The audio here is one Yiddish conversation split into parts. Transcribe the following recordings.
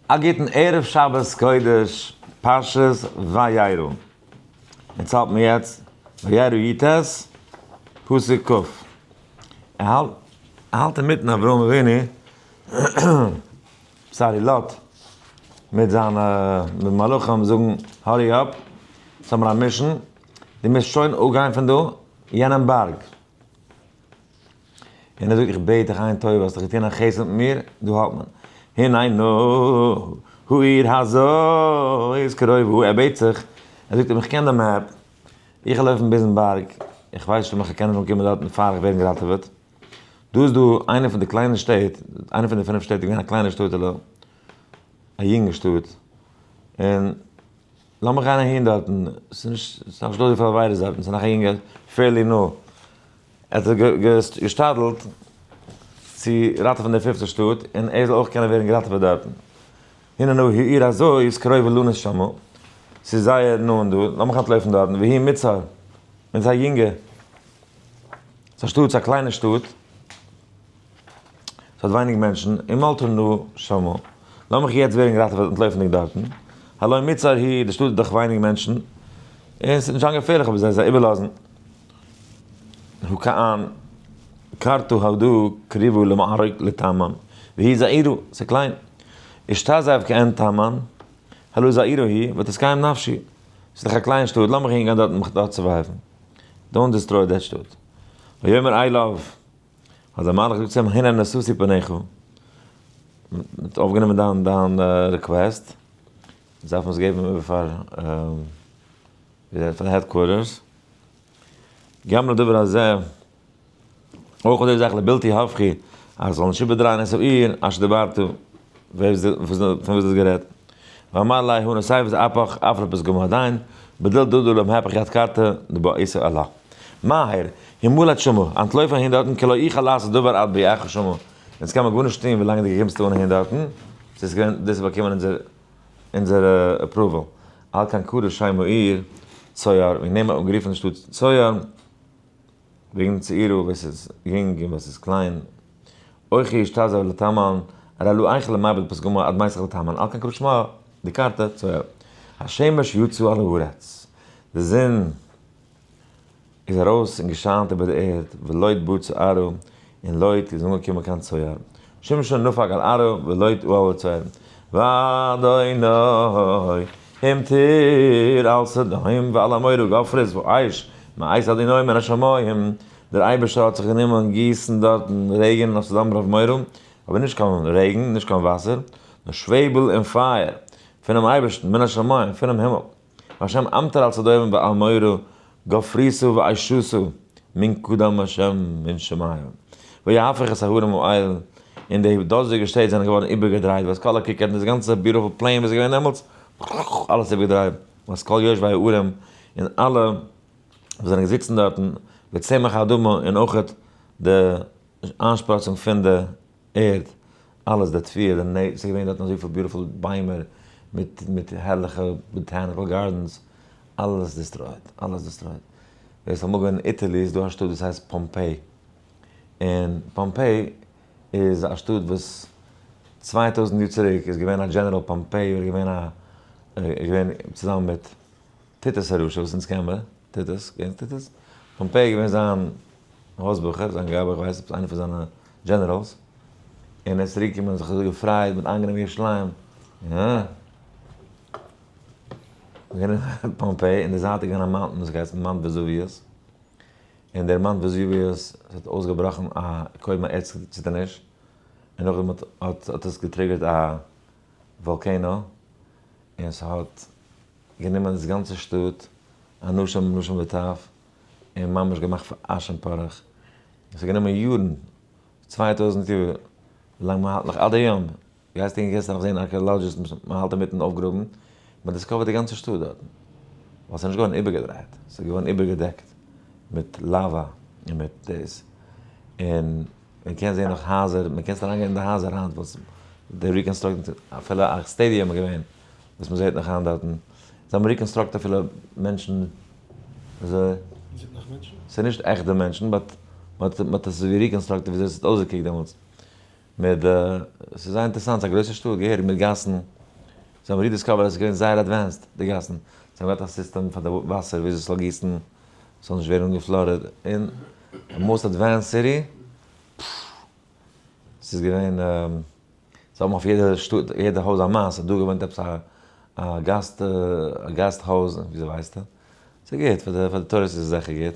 א גוטן ערב שבת קודש פרשת וירא. אונז האלט מיר יעצט וירא י ט פסוק כ. ער האלט ער האלט אינמיטן אברהם אבינו sorry לוט מיט זיינע מלאכים זאגן hurry up אונז האבן א mission דו מוזט שוין אפגיין פון דא יענעם בארג. און ער זאגט איך בעט דיך איין טובה, האסט דאך געטון א חסד מיט מיר, דא האלט מען. הנה נא העיר הזאת קרובה, ער בעט זיך, ער זאגט אים איך קען די map, איך וועל לויפן ביזן בארג, איך ווייס נישט אויב איך קען אנקומען דארטן פאר איך ווערן געראטעוועט, דא איז דא איינע פון די קליינע שטעט, איינע פון די פינף שטעט איז געווען א קליינע שטאטעלע, א יונגע שטאט, און לאמיך גיין אהין דארטן, ס'איז נישט, ס'איז נאכנישט דא אזויפיל עבירות דארטן, ס'איז נאך א יונגע, fairly new. ער האט זיך געשתדל'ט צו ראטעווען די פיפטע שטאט, און ער זאל אויך קענען ווערן געראטעוועט דארטן. הנה נא העיר הזאת קרובה לנוס שמה, ס'איז זייער נאנט דא, לאמיך אנטלויפן דארטן, והיא מצר, און ס'איז א יונגע, ס'איז א שטאט, ס'איז א קליינע שטאט, ס'האט ווייניג מענטשן, המלטה נא שמה, לאמיך יעצט ווערן געראטעוועט אנטלויפנדיג דארטן, הלא מצר היא, די שטאט איז דאך ווייניג מענטשן, און ס'וועט נישט זיין געפערליך אויב זיי זיי איבערלאזן. הא כאן קרתא הדא קריבו למערג לתמן, והיא זעירא, ס'איז קליין. אשתזיב כעין תמן, הלא זעירא היא, ותתקיים נפשי. ס'איז דאך א קליין שטאט, לאמיך אהינגיין דארט און מיך דארט survive ן. Don't destroy that שטאט. ויאמר אליו. האט דער מלאך געזאגט צו אים, הנה נשאתי פניך, מ'האט אויפגענומען דיין דיין request, אונז דארפן עס געבן איבער פאר פאר די headquarters, גם לדבר הזה, אויך אויף די זאך לבלתי הפכי, אז זאל נישט איבערדרייען את העיר, אשר דברת, ווער איז פון וואס איז דאס גערעדט? ואמר לי הנה שיבת אפך אף לפסגמה עדיין, בדיל דודו למהפך יד קרתא דבעיסה עלה. מהר, המלט שמה, אנטלויף אהין דארטן כי לא יוכל לעשות דבר עד ביאך שמה, אונז קען מען גארנישט טון ווילאנג דו קומסט אן אהין דארטן, ס'איז געווען, דאס איז באקומען אונזער אונזער approval, על כן קרא שם העיר צוער, וועגן דעם האט מען גערופן די שטאט צוער, וועגן צעירה וואס איז יונג און וואס איז קליין, אויך יש תעזב לתמן, הרי לא איכל למעבד פסגמה עד מייסך לתמן, על כן קרא שמה דקרתא צוער. השמש יצא על הארץ, די זון איז ארויס און געשיינט איבער די ערד, ולוט בא צוערה, און לוט איז אנגעקומען קיין צוער. שמשון נפק על ערה, ולוט אהל לצוער. ואדוני המטיר על סדום ועל עמורה גופרית ואש מאת אדוני מן השמים, דער אייבערשטער האט זיך גענומען גיסן דארטן רעגן אויף סדום און אויף עמורה, אבער נישט קיין רעגן, נישט קיין וואסער, נאר שוועבל און פייער פונעם אייבערשטן, מן השמים, פונעם הימל. והשם אמטר על סדום ועל עמורה גופריתו ואשתו מן קדם השם מן שמים. ויהפך את ההרים האל, און די דאזיגע שטעט זענען געווארן איבערגעדרייט, ואת כל הכיכר, און דאס גאנצע beautiful plain וואס איז געווען דעמאלטס, אלעס איבערגעדרייט, ואת כל יושבי הערים, און אלע וואס זענען געזיצן דארטן, וצמח האדמה, און אויכעט די איינשפראצונג פון די ערד, אלעס די תבואה, די נעט, ס'איז געווען דארטן אזויפיל beautiful ביימער מיט מיט הערליכע botanical gardens, אלעס destroyed, אלעס destroyed. ווער ס'איז אמאל געווען אין Italy איז דא א שטאט וואס הייסט פאמפעי, און פאמפעי איז א שטאט וואס 2000 יאר צוריק איז געווען א general פאמפעי, ער איז געווען א, ער איז געווען צוזאמען מיט טיטוס הרשע וואס אונז קען מיר, טיטוס, קענסט טיטוס? פאמפעי איז געווען זיין הויז בחור, זיין גבאי, איך ווייס עפעס איינער פון זיינע generals, און ער איז צוריק געקומען און זיך אזוי געפרייט מיט איינגענומען ירושלים, אה. פאמפעי, אין די זייט איז געווען א mountain וואס הייסט Mount Vesuvius, און דער Mount Vesuvius האט אויסגעבראכן א קודם א ערד ציטערניש, און נאכדעם האט האט עס גע trigger ט א volcano, און ס'האט גענומען דאס גאנצע שטאט, אנשים נשים וטף, און ממש געמאכט פאר אש און פארעך. עס האט גענומען יארן, 2000 יאר, ווילאנג מען האלט נאך עד היום, גייסט און קענסט נאך זען archaeologists מען האלט אינמיטן אויפגראבן, מען discover ט די גאנצע שטאט דארטן, ווייל ס'איז נישט געווארן איבערגעדרייט, ס'איז געווארן איבערגעדעקט מיט לאווא און מיט דאס, און מען קען זען נאך הייזער, מען קענסט אריינגיין אין די הייזער היינט וואס די reconstruct, אפילו א stadium איז געווען וואס מען זעט נאך היינט דארטן, זיי האבן reconstruct אפילו מענטשן, אזוי. מ'זעט נאך מענטשן? ס'איז נישט עכטע מענטשן, but מ'האט עס ווי reconstructed וויאזוי עס האט אויסגעקוקט דעמאלטס. מיט די, ס'איז זייער אינטערעסאנט, ס'איז א גרויסע שטאט, געהעריג מיט גאסן, זיי האבן rediscovered אז ס'איז געווען זייער advanced די גאסן, זיי האבן געהאט א סיסטעם פאר די וואסער וויאזוי ס'זאל גיסן, ס'זאל נישט ווערן אנגע flooded, און most advanced city, ס'איז געווען, זיי האבן אויף יעדע שטאט, יעדע הויז א מאס, דא געוואוינט עפעס א גאסט, א גאסט הויז, וויאזוי ווייסטו? ס'איז גוט, פאר די tourists איז עס זיכער גוט.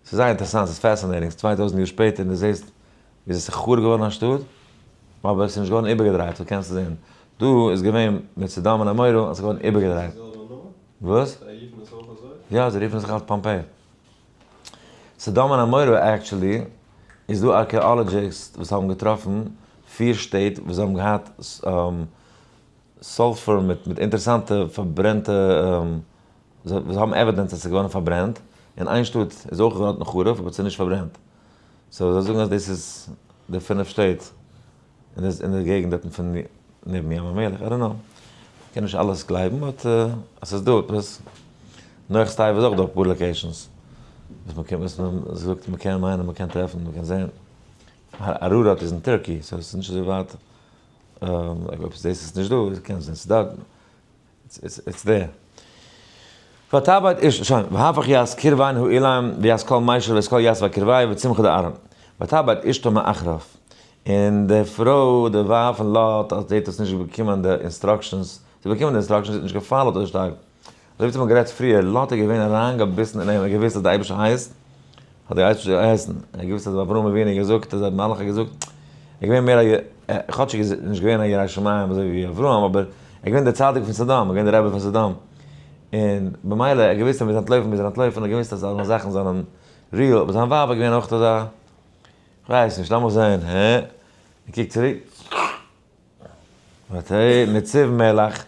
ס'איז זייער אינטערעסאנט, ס'איז fascinating, ס'איז 2000 יאר שפעטער און דו זעסט ווי עס איז חרוב געווארן א שטאט, אבער עס איז נישט געווארן איבערגעדרייט, so קענסטו זען. דא איז געווען מיט סדום און עמורה, עס איז געווארן איבערגעדרייט. וואס? זיי רופן עס אויך אזוי? יא, זיי רופן עס אלץ פאמפעי. סדום און עמורה actually, איז דא archaeologists וואס האבן געטראפן פיר שטעט וואס האבן געהאט sulfur מיט אינטערעסאנטע פארברענטע, זיי האבן evidence אז ס'איז געווארן פארברענט, און איין שטאט איז אויך געווארן חרוב אבער ס'איז נישט פארברענט. so זיי זאגן אז דאס איז די פינף שטעט אין די געגנט דארטן פון נעבן ים המלח, I don't know. מ'קען נישט אלעס גלייבן but אז ס'איז דא עפעס. נח'ס תיבה איז אויך דא אפאר locations וואס מ'קען, וואס מ'זאגט מ'קען מיינען, מ'קען טרעפן, מ'קען זען. אראראט איז אין Turkey, so ס'איז נישט אזוי ווייט. אויב דאס איז נישט דא, קען זיין ס'איז דארט. It's there. ותאבד איש, שוין, והפך יעש קרביין הוא אילם, ויעש כל מיישל ויעש כל יעש וקרבי, וצמחו דארם. ותאבד אשתו מאחריו. און די פרוי, די ווייב פון לוט, האט זעט אויס נישט באקומען די instructions. זי באקומען די instructions, זי האט נישט גע follow ט אזוי שטארק. אזוי ווי מ'האט גערעדט פריער, לוט איז געווען אריינגעביסן אין אים, ער האט געוואוסט אז די אייבערשטער הייסט, האט דער אייבערשטער געהייסן, ער האט געוואוסט אז אברהם אבינו האט געזאגט, אז דער מלאך האט געזאגט, ער איז געווען מער א, כאטשיג איז נישט געווען א ירא שמים אזוי ווי אברהם, אבער ער איז געווען דער צדיק פון סדום, ער איז געווען דער רבי פון סדום, און במילא ער האט געוואוסט אז מ'מוז אנטלויפן מוז ער אנטלויפן, ער האט געוואוסט אז אלע זאכן זענען real, אבער זיין ווייב איז געווען אויך אזא, כ'ווייס נישט, לאמיר זען, הע? ער קוקט צוריק. ותהי נציב מלח,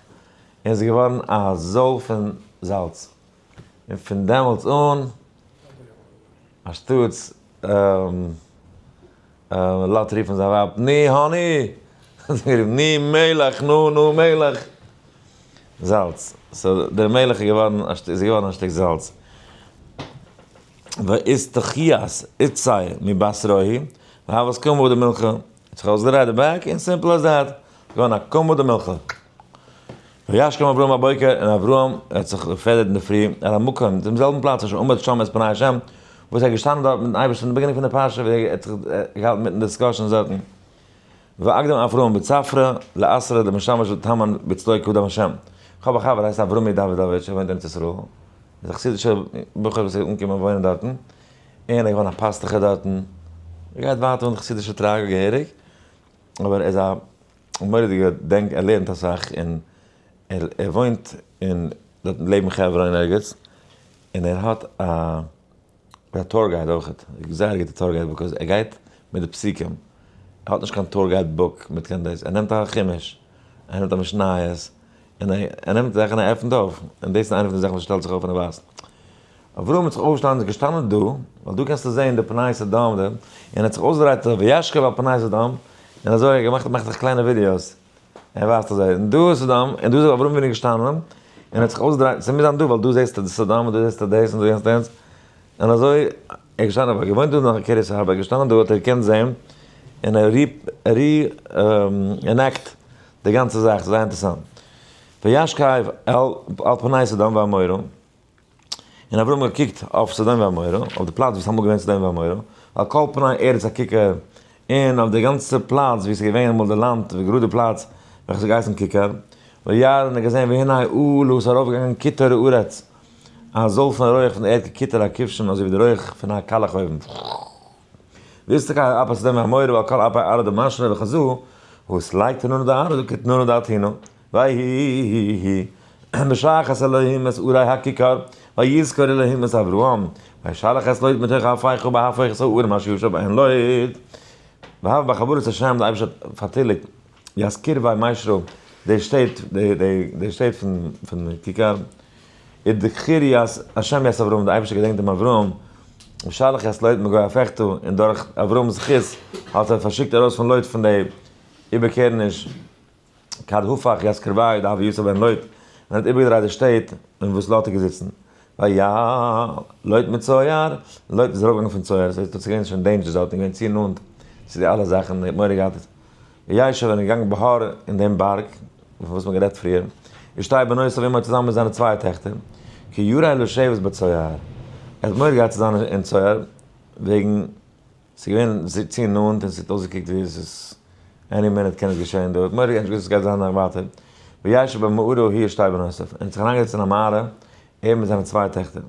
און עס איז געווארן א זויל פון זאלץ. און פון דעמאלטס אן, אנשטאטס לוט רופן זיין ווייב, נו honey! האט זי גערופן, נו מלח, נו נו מלח! זאלץ. so דער מלח איז געווארן, איז געווארן א שטיק זאלץ. ואיסתכיאס איצי מבשרהי, והבת קומו דמלכא. האט זיך אויסגעדרייט די back און simple as that, געווארן א קומא דמלכא. וישכם אברהם בבוקר, און אברהם האט זיך געפעדערט אינדערפרי אל המקום, צום זעלבן פלאץ אשר עמד שם את פני השם, וואס ער איז געשטאנען דארט מיטן אייבערשטן אין די beginning פון די פרשה ווי ער האט זיך געהאלטן מיטן discussion דארטן. ואקדים אברהם בצפרא לאתרא דמשמש ותמן בצלו קדם השם. כ'האב א חבר הייסט אברומי דאווידאוויטש ער וואוינט אין ארץ ישראל, איז א חסידישער בחור וואס איז אנגעקומען וואוינען דארטן, און ער איז געווארן א פאסטוכער דארטן, ער גייט ווייטער אן די חסידישע טראגע געהעריג, אבער ער איז א מורא'דיגע דענק, ער לערנט אסאך, און ער וואוינט אין דארטן לעבן חברון ערגעץ, און ער האט א א tour guide אויכעט, זייער גוטע tour guide, because ער גייט מיט די פסוקים, ער האט נישט קיין tour guide book מיט קיין דאס, ער נעמט א חומש, ער נעמט א משניות, און ער נעמט זאכן און ער עפנט אויף, און דאס איז איינע פון די זאכן וואס שטעלט זיך אויף און ער ווייזט. אברהם האט זיך אויפגעשטאנען איז געשטאנען דא, ווייל דא קענסטו זען די פני סדום דא, און ער האט זיך אויסגעדרייט וישכב על פני סדום, און אזוי האט ער געמאכט מאכט זיך קליינע ווידיאוס, ער ווייזט אזוי, און דא איז סדום, און דא איז אברהם אבינו געשטאנען, און ער האט זיך אויסגעדרייט, ס'מוז זיין דא ווייל דא זעסטו די סדום און דא זעסטו דאס און דא זעסטו יענץ, און אזוי ער איז געשטאנען, ער האט געוואוינט דא נאך קרית ארבע, ער איז געשטאנען דא האט ער געקענט זען, און ער re-enact די גאנצע זאך, ס'איז זייער אינטערעסאנט. וישכב על פני סדום ועמורה. און אברהם האט געקוקט אויף סדום ועמורה, אויף די פלאץ וואו ס'איז אמאל געווען סדום ועמורה, על כל פני ארץ הכיכר, און אויף די גאנצע פלאץ וואו ס'איז געווען אמאל די לאנד, די גראדע פלאץ וועלכע ס'האט געהייסן כיכר, וירא און ער האט געזען והנה עלה ס'איז ארויפגעגאנגען קיטור הארץ, א זויל פון רויעך פון די ערד כקיטור הכבשן אזוי ווי די רויעך פון א קאלעך אויוון. ויסתכל על אפי סדום ועמורה ועל כל אפי ארעא דמשרא וחזא, וואס לייגט תנונא דארעא כתנונא דאתינא. ויהי בשחת אלהים את ערי הכיכר, ויזכור אלהים את אברהם, וישלח את לוט מתוך ההפכה בהפוך את הערים אשר ישב בהן לוט. והב בחבורת השם, די אייבערשטער האט פארטיליגט יזכיר ויי מיישרו, די שטעט, די שטעט פון כיכר, ודכיר יס השם יס אברהם, די אייבערשטער געדענקט דעם אברהם, ושלח את לוט מגוי הפכתו, און דורך אברהם'ס זכות האט ער פארשיקט ארויס פון לוט פון די איבערקערעניש. כד הפך יזכר וויי דהוה יוסף בן לוט, ווען ער האט איבערגעדרייט די שטעט אין וואס לוט איז געזיצן. ויעל לוט מצוער, לוט איז אראפגעגאנגען פון צוער, ס'הייסט דאס איז געווען שוין dangerous דארט, און געווען צו נאנט צו די אלע זאכן, ער האט מורא געהאט. וישב און איז געגאנגען בהר אין דעם בארג, פון וואס מ'האט גערעדט פריער, ושתי בנותיו עמו צוזאמען מיט זיינע צוויי טעכטער, כי ירא לשבת בצוער, ער האט מורא געהאט צו זיין אין צוער, וועגן ס'איז געווען צו נאנט און ס'האט אויסגעקוקט ווי עס איז any minute קען עס געשען דא, ער האט מורא געהאט נישט געוואוסט וואס גייט זיין נאך ווייטער, וישב במערה הוא ושתי בנותיו, און האט זיך אריינגעזעצט אין א מערה, ער מיט זיינע צוויי טעכטער.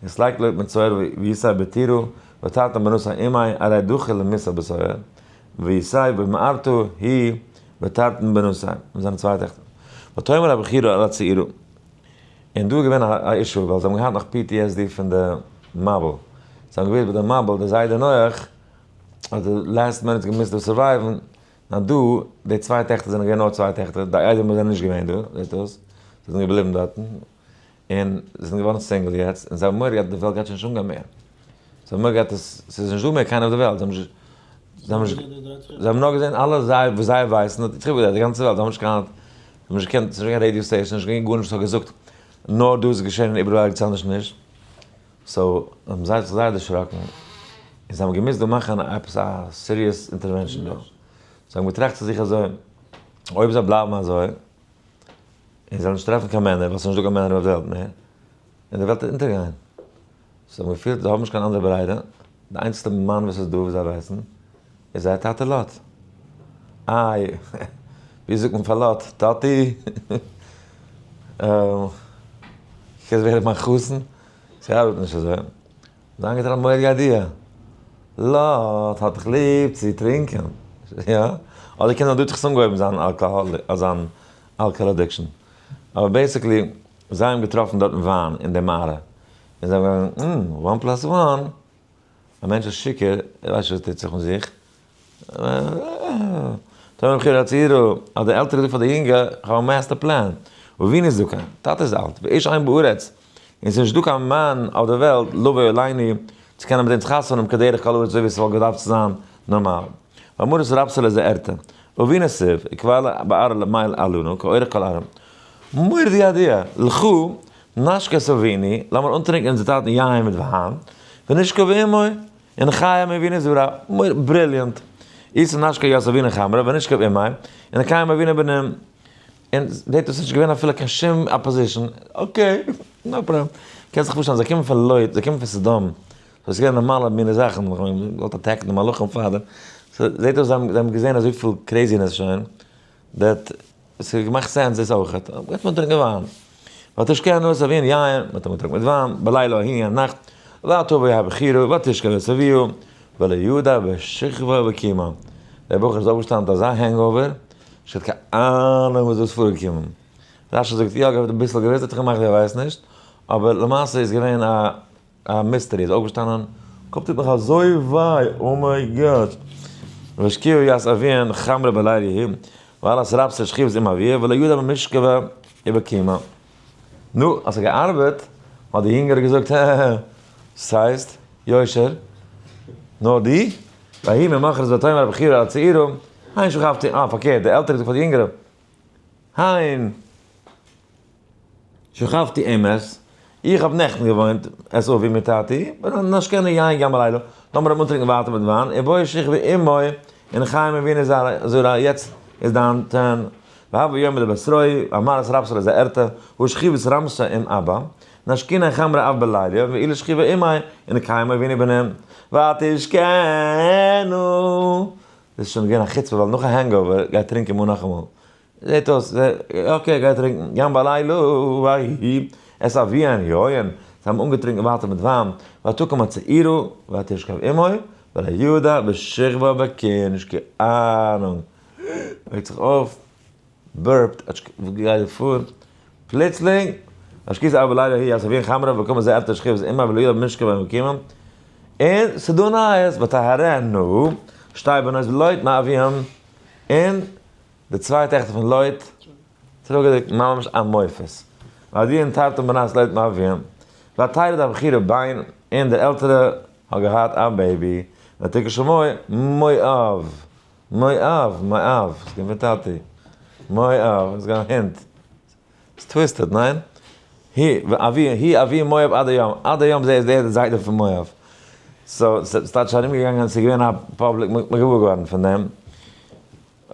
עס לייגט לויט מצורע וישא בתירו ותרתן בנושא עמי הרי דוחה למיסה בסוהר וישא במערתו היא ותרתן בנושא און זיינע צוויי טעכטער ותאמר הבכירה אל הצעירה און דא איז געווען א issue ווייל זיי האבן געהאט נאך PTSD פון די מבול זיי האבן געוואוסט ביי די מבול די זיידע נח האט די last minute געמוזט דא survive ן נאר דא די צוויי טעכטער זענען געווען נאר צוויי טעכטער די איידעמער זענען נישט געווען דא זעט אויס זיי זענען געבליבן דארטן. און זיי זענען געווארן single יעצט, און זיי האבן מורא געהאט די וועלט גייט שוין נישט אנגיין מער. זיי האבן מורא געהאט אז ס'איז נישט דא מער קיינער אויף די וועלט, זיי האבן נישט, זיי האבן נישט, זיי האבן נאר געזען אלע זיי וואס זיי ווייסן, האט זיך איבערגעדרייט די גאנצע וועלט, זיי האבן נישט קיין, זיי האבן נישט געקענט, ס'איז נישט געווען קיין radio station, נישט געווען גארנישט וואס האט געזאגט נאר דא איז געשען און איבעראל ערגעץ אנדערש נישט. so האבן זיי זיך זייער דערשראקן, און זיי האבן געמוזט דא מאכן עפעס א serious intervention דא. זיי האבן געטראכט צו זיך אזוי, אויב זיי בלייבן אזוי, און זיי וועלן נישט טרעפן קיין מענער ווייל ס'איז נישטא קיין מענער אויף די וועלט מער, און די וועלט וועט אונטערגיין. זיי האבן געפילט זיי האבן נישט קיין אנדערע ברירה, די איינציגסטע מאן וואס איז דא וואס זיי ווייסן איז זייער טאטע לוט. איי, ווי זאגט מען פאר לוט, טאטי, קענסט ווערן מיין חתן? ס'ארבעט נישט אזוי. זיי האבן געטראכט א מורא'דיגע idea, לוט האט דאך ליב צו טרינקען, יא? אדער קען זיין דא האט זיך עס אנגעהויבן זיין אלקאהאל, זיין alcohol addiction. אבער basically, זיי האבן געטראפן דארטן וויין אין די מערה. און זיי האבן געזאגט, one plus one, א מענטש איז שיכור, ער ווייסט נישט וואס טוט זיך מיט זיך. תאמר הבכירה הצעירה, האט די עלטערע געזאגט פאר די יונגע, איך האב א master plan, אבינו זקן, טאטע איז אלט, ואיש אין בארץ, און ס'איז נישט דא קיין מאן אויף די וועלט, לבוא אלינו, צו קענען מיט אונז חתונה האבן כדרך כל הארץ אזוי ווי עס וואלט געדארפט צו זיין נארמאל. ואמרת רבסל איז די ערטה, אבינו סיב, וקבע בארעא למעלה עלינו, כאורך כל ארם. מורא'דיגע idea, לכו נשקה את אבינו, לאמיר אנטרינקען אונזער טאטן יין מיט וויין, ונשכב עמו, און חיה מבינה זרע, brilliant. איסר נשקה יאס אבינו חמרא ונשכב עמי, און קיים אבינו בנים. און זעט אויס נישט געווען אפילו קיין שום opposition, okay, no problem. קענסט זיך פארשטעלן, זיי קומען פון לוט, זיי קומען פון סדום, סאו ס'איז געווען נארמאלע מיני זאכן, מ'האט געוואלט attack ן די מלאכים פאר דעם. so זעט אויס זיי האבן געזען אזויפיל craziness שוין, that ס'האט געמאכט sense דאס אויכעט. גייט מען טרינקען וויין. ותשקנו את אביהן יין, מ'האט אים געטרינקט מיט וויין, בלילה ההיא יענע נאכט, ותבא הבכירה ותשכב את אביה, ולא ידע בשכבה ובקימה. דער בחור איז אויפגעשטאנען מיט אזא hangover, נישט געהאט קיין אהנונג וואס דא איז פארגעקומען. רש"י זאגט יא, געהאט אביסל געוואוסט, האט זיך געמאכט ווי ער ווייסט נישט, אבער למעשה איז געווען א א mystery איז אויפגעשטאנען, קאפ טוט מיך אזוי וויי, oh my God. והשקיעו יס אביהן חמרא בלילה יהי, ועל רבסה שכיב עם אביה, ולא ידע במשכבה ובקימה. נו, אז ס'האט געארבעט, האט די יונגערע געזאגט, הע הע, ס'הייסט, יושר, נאר די, ויהי ממחרת ותאמר הבכירה אל הצעירה, הן שכבתי, אה, פארקערט, די עלטערע זאגט פאר די יונגערע, הן. שכבתי אמת, איך האב נעכטן געוואוינט את אבי מיט טאטי, ונשקנו יין גם בלילה, לאמיר אים אנטרינקען ווייטער מיט וויין, ובוא שכבי עמו, און חיים אבינו זרע, יעצט איז דיין turn, והבא יום לבשרוי, אמר את רבסל איז א ערטה, הוא שכיבת רמסה עם אבא, נשקינה חמרא אב בלילה, ואילו שכיבה עמי, און קיים אבינו בנים, ותשקנו. דאס איז שוין געווען א חוצפה, ווייל נאך א hangover גייט טרינקען מאל נאכאמאל. זעט אויס, okay, גיי טרינקן, גם בלילה ויהי את אביהן יין, זיי האבן אנגעטרינקן ווייטער מיט וויין, ותקם הצעירה ותשכב עמו, ולא ידע בשכבה ובקום, נישט קיין אהנונג, וועקט זיך אויף, burp ט, וואס גייט דא פאר, פלוצלינג, השכיז אב בלילה היא את אביהן חמרא וקם זה עתה שכיב את אמה ולא ידע במשכבה ובקומה, און ס'דא נייעס, ותהרנה שתי בנות לוט מאביהם, און די צוויי טעכטער פון לוט, טראגעדיג ממש א מופת. והדיון תרתים בנות לוט מאביהם. ותלד הבכירה בן, און דער עלטערע האט געהאט א baby. ותקרא שמו מואב. מואב, מואב, ס'איז געווען פון טאטי. מואב, ס'איז געווען א הינט. ס'איז twisted, ניין? הוא אבי, הוא אבי מואב עד היום. עד היום זה איז דער זיידע פון מואב. so, ס'איז טייטש ארומגעגאנגען, ס'איז געווען א public, מ'איז געוואר געווארן פון דעם.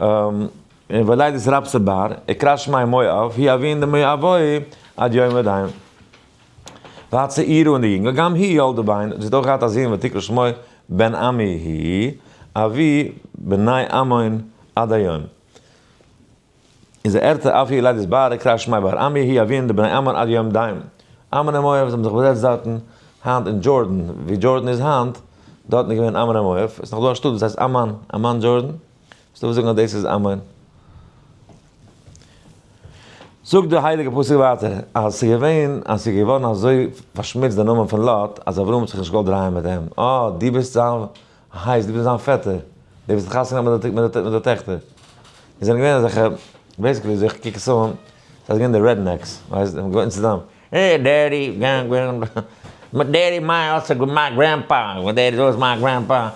און ולידת רבתא בר, יקרא שמיה מואב, היא אבין דמואבוי עד יום הדיין. והצעירה און די יונגע, גם היא ילדה בן, זי האט אויך געהאט א זון ותקרא שמו בן עמי היא, אבי בני עמון עד היום. איז די ערטער אף היא ילדת בר, יקרא שמו בר עמי היא, אבי די בני עמון עד יום דיין. עמון און מואב, זיי האבן זיך באזעצט דארטן, היינט אין Jordan, ווי Jordan איז היינט, דארטן איז געווען עמון און מואב, עס איז נאך דא א שטאט וואס הייסט עמאן, עמאן Jordan, ס'דא וואס זאגן אז דאס איז עמון. זאגט די הייליגע פסוק ווייטער, אז ס'איז געווען, אז ס'איז געווארן אזוי פארשמוצט די נאמען פון לוט, אז אברהם האט זיך נישט געוואלט דרייען מיט אים. אה, דו ביסט זיין הייסט, דו ביסט זיין פעטער, דו ביסט חתונה געהאט מיט די טעכטער. זיי זענען געווען אזעלכע, basically אזוי איך קוק עס אן, זיי זענען געווען די rednecks, ווייסט, זיי האבן געוואוינט צוזאמען. Hey daddy, my daddy my also my grandpa, my daddy was my grandpa.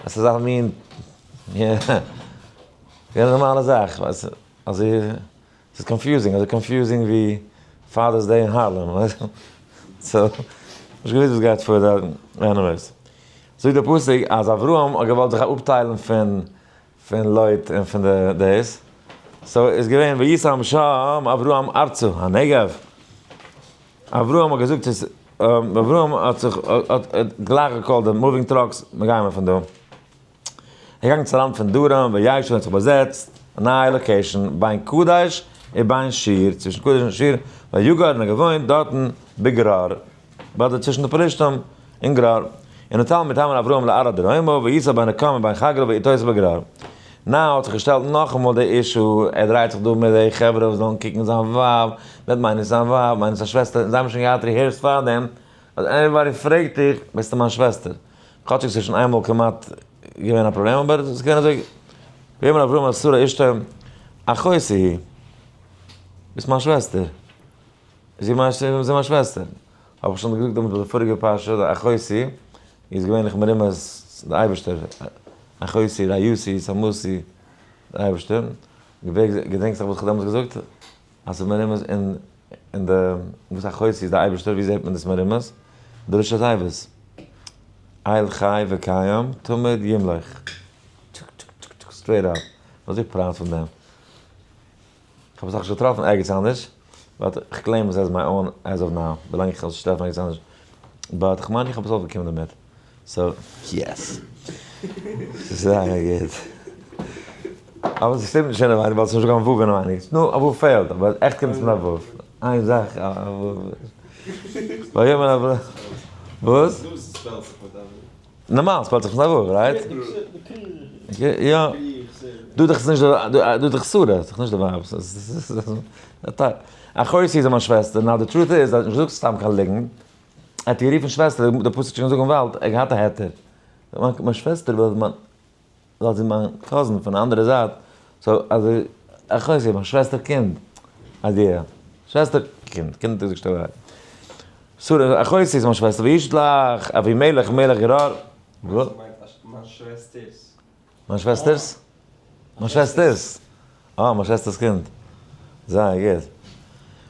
עס איז א מין, יא, א נארמאלע זאך, ווייסט, אזוי, ס'איז confusing, אזוי confusing ווי Father's Day אין הארלעם, ווייסט, so, נישט געוואוסט וואס גייט פאר דארטן, anyways. זאגט דער פסוק אז אברהם האט געוואלט זיך אפטיילן פון פון לוט און פון די דאס, so איז געווען ויסע משם אברהם ארצה הנגב, אברהם האט געזאגט צו אברהם האט זיך האט גלייך גע call ט די moving trucks, מיר גייען פון דא. ער איז געגאנגען צו לאנד פון דרום, וישב האט זיך באזעצט, א נייע location, בין קדש ובין שור, צווישן קדש און שור, ויגר און ער האט געוואוינט דארטן בגרר, ביי די צווישן די פלשתים אין גרר. ונטל מטמר אברהם לארעא דרומה, ויסע בין רקם ובין חגרה ויתוסף בגרר. now האט זיך געשטעלט נאכאמאל די issue, ער דרייט זיך דא מיט די חברה וואס ווילן קוקן זיין ווייב, מיט מיינען זיין ווייב, מיינען זיין שוועסטער, און זיי האבן שוין געהאט rehearsed פארדעם, אז anybody פרעגט דיך, ביסטו מיין שוועסטער. כאטשיג ס'איז שוין איינמאל כמעט געווען א פראבלעם, אבער ס'איז געווען אזוי, ויאמר אברהם אל שרה אשתו, אחותי היא, ביסט מיין שוועסטער. זי איז מיין שוועסטער. האב איך שוין געזאגט דעמאלט ביי די פאריגע פרשה, די אחותי איז געווענליך מרומז די אייבערשטער, אחותי, רעיתי, סמתי, די אייבערשטער. געדענקסט נאך וואס איך האב דעמאלטס געזאגט? אז ס'איז מרומז אין אין די וואס אחותי איז די אייבערשטער, ווי זעט מען דאס מרומז? די ראשי תיבות. אל חי וקיים תמיד ימלוך. Straight up. וואס איך proud פון דעם. איך האב עס נאכנישט געטראפן ערגעץ אנדערש, but איך claim עס as my own as of now, ווילאנג איך וועל עס נישט טרעפן ערגעץ אנדערש, but איך מיין איך האב עס אויפגעקומען דערמיט, so yes! ס'איז זייער גוט. אבער ס'שטימט נישט אינעווייניג ווייל ס'איז נישטא קיין ו' אינעווייניג. נו, א ו' פעלט, אבער עכט קומט עס מיט א ו'. איין זאך, א ו'. ויאמר אברהם, וואס? נארמאל spell ט זיך מיט א ו', right? יא. דא דאך איז נישט די, דא איז דאך שרה, ס'איז דאך נישט די ווייב. אחותי איז מיין שוועסטער, now די truth איז, ער האט נישט געזאגט סתם קיין ליגנט, ער האט איר גערופן שוועסטער, די פסוק שוין געזאגט אין וואלד, ער האט געהאט א היתר. מיין שוועסטער ווייל מיין, ווייל זי איז מיין cousin פון די אנדערע זייט, so אזוי, אחותי, מיין שוועסטער קינד, idea, שוועסטער קינד, קינד איז געשטעלט. שרה, אחותי איז מיין שוועסטער, וישלח אבימלך מלך גרר. מיין שוועסטערס. מיין שוועסטערס? מיין שוועסטערס. אה, מיין שוועסטערס קינד. זייער גוט.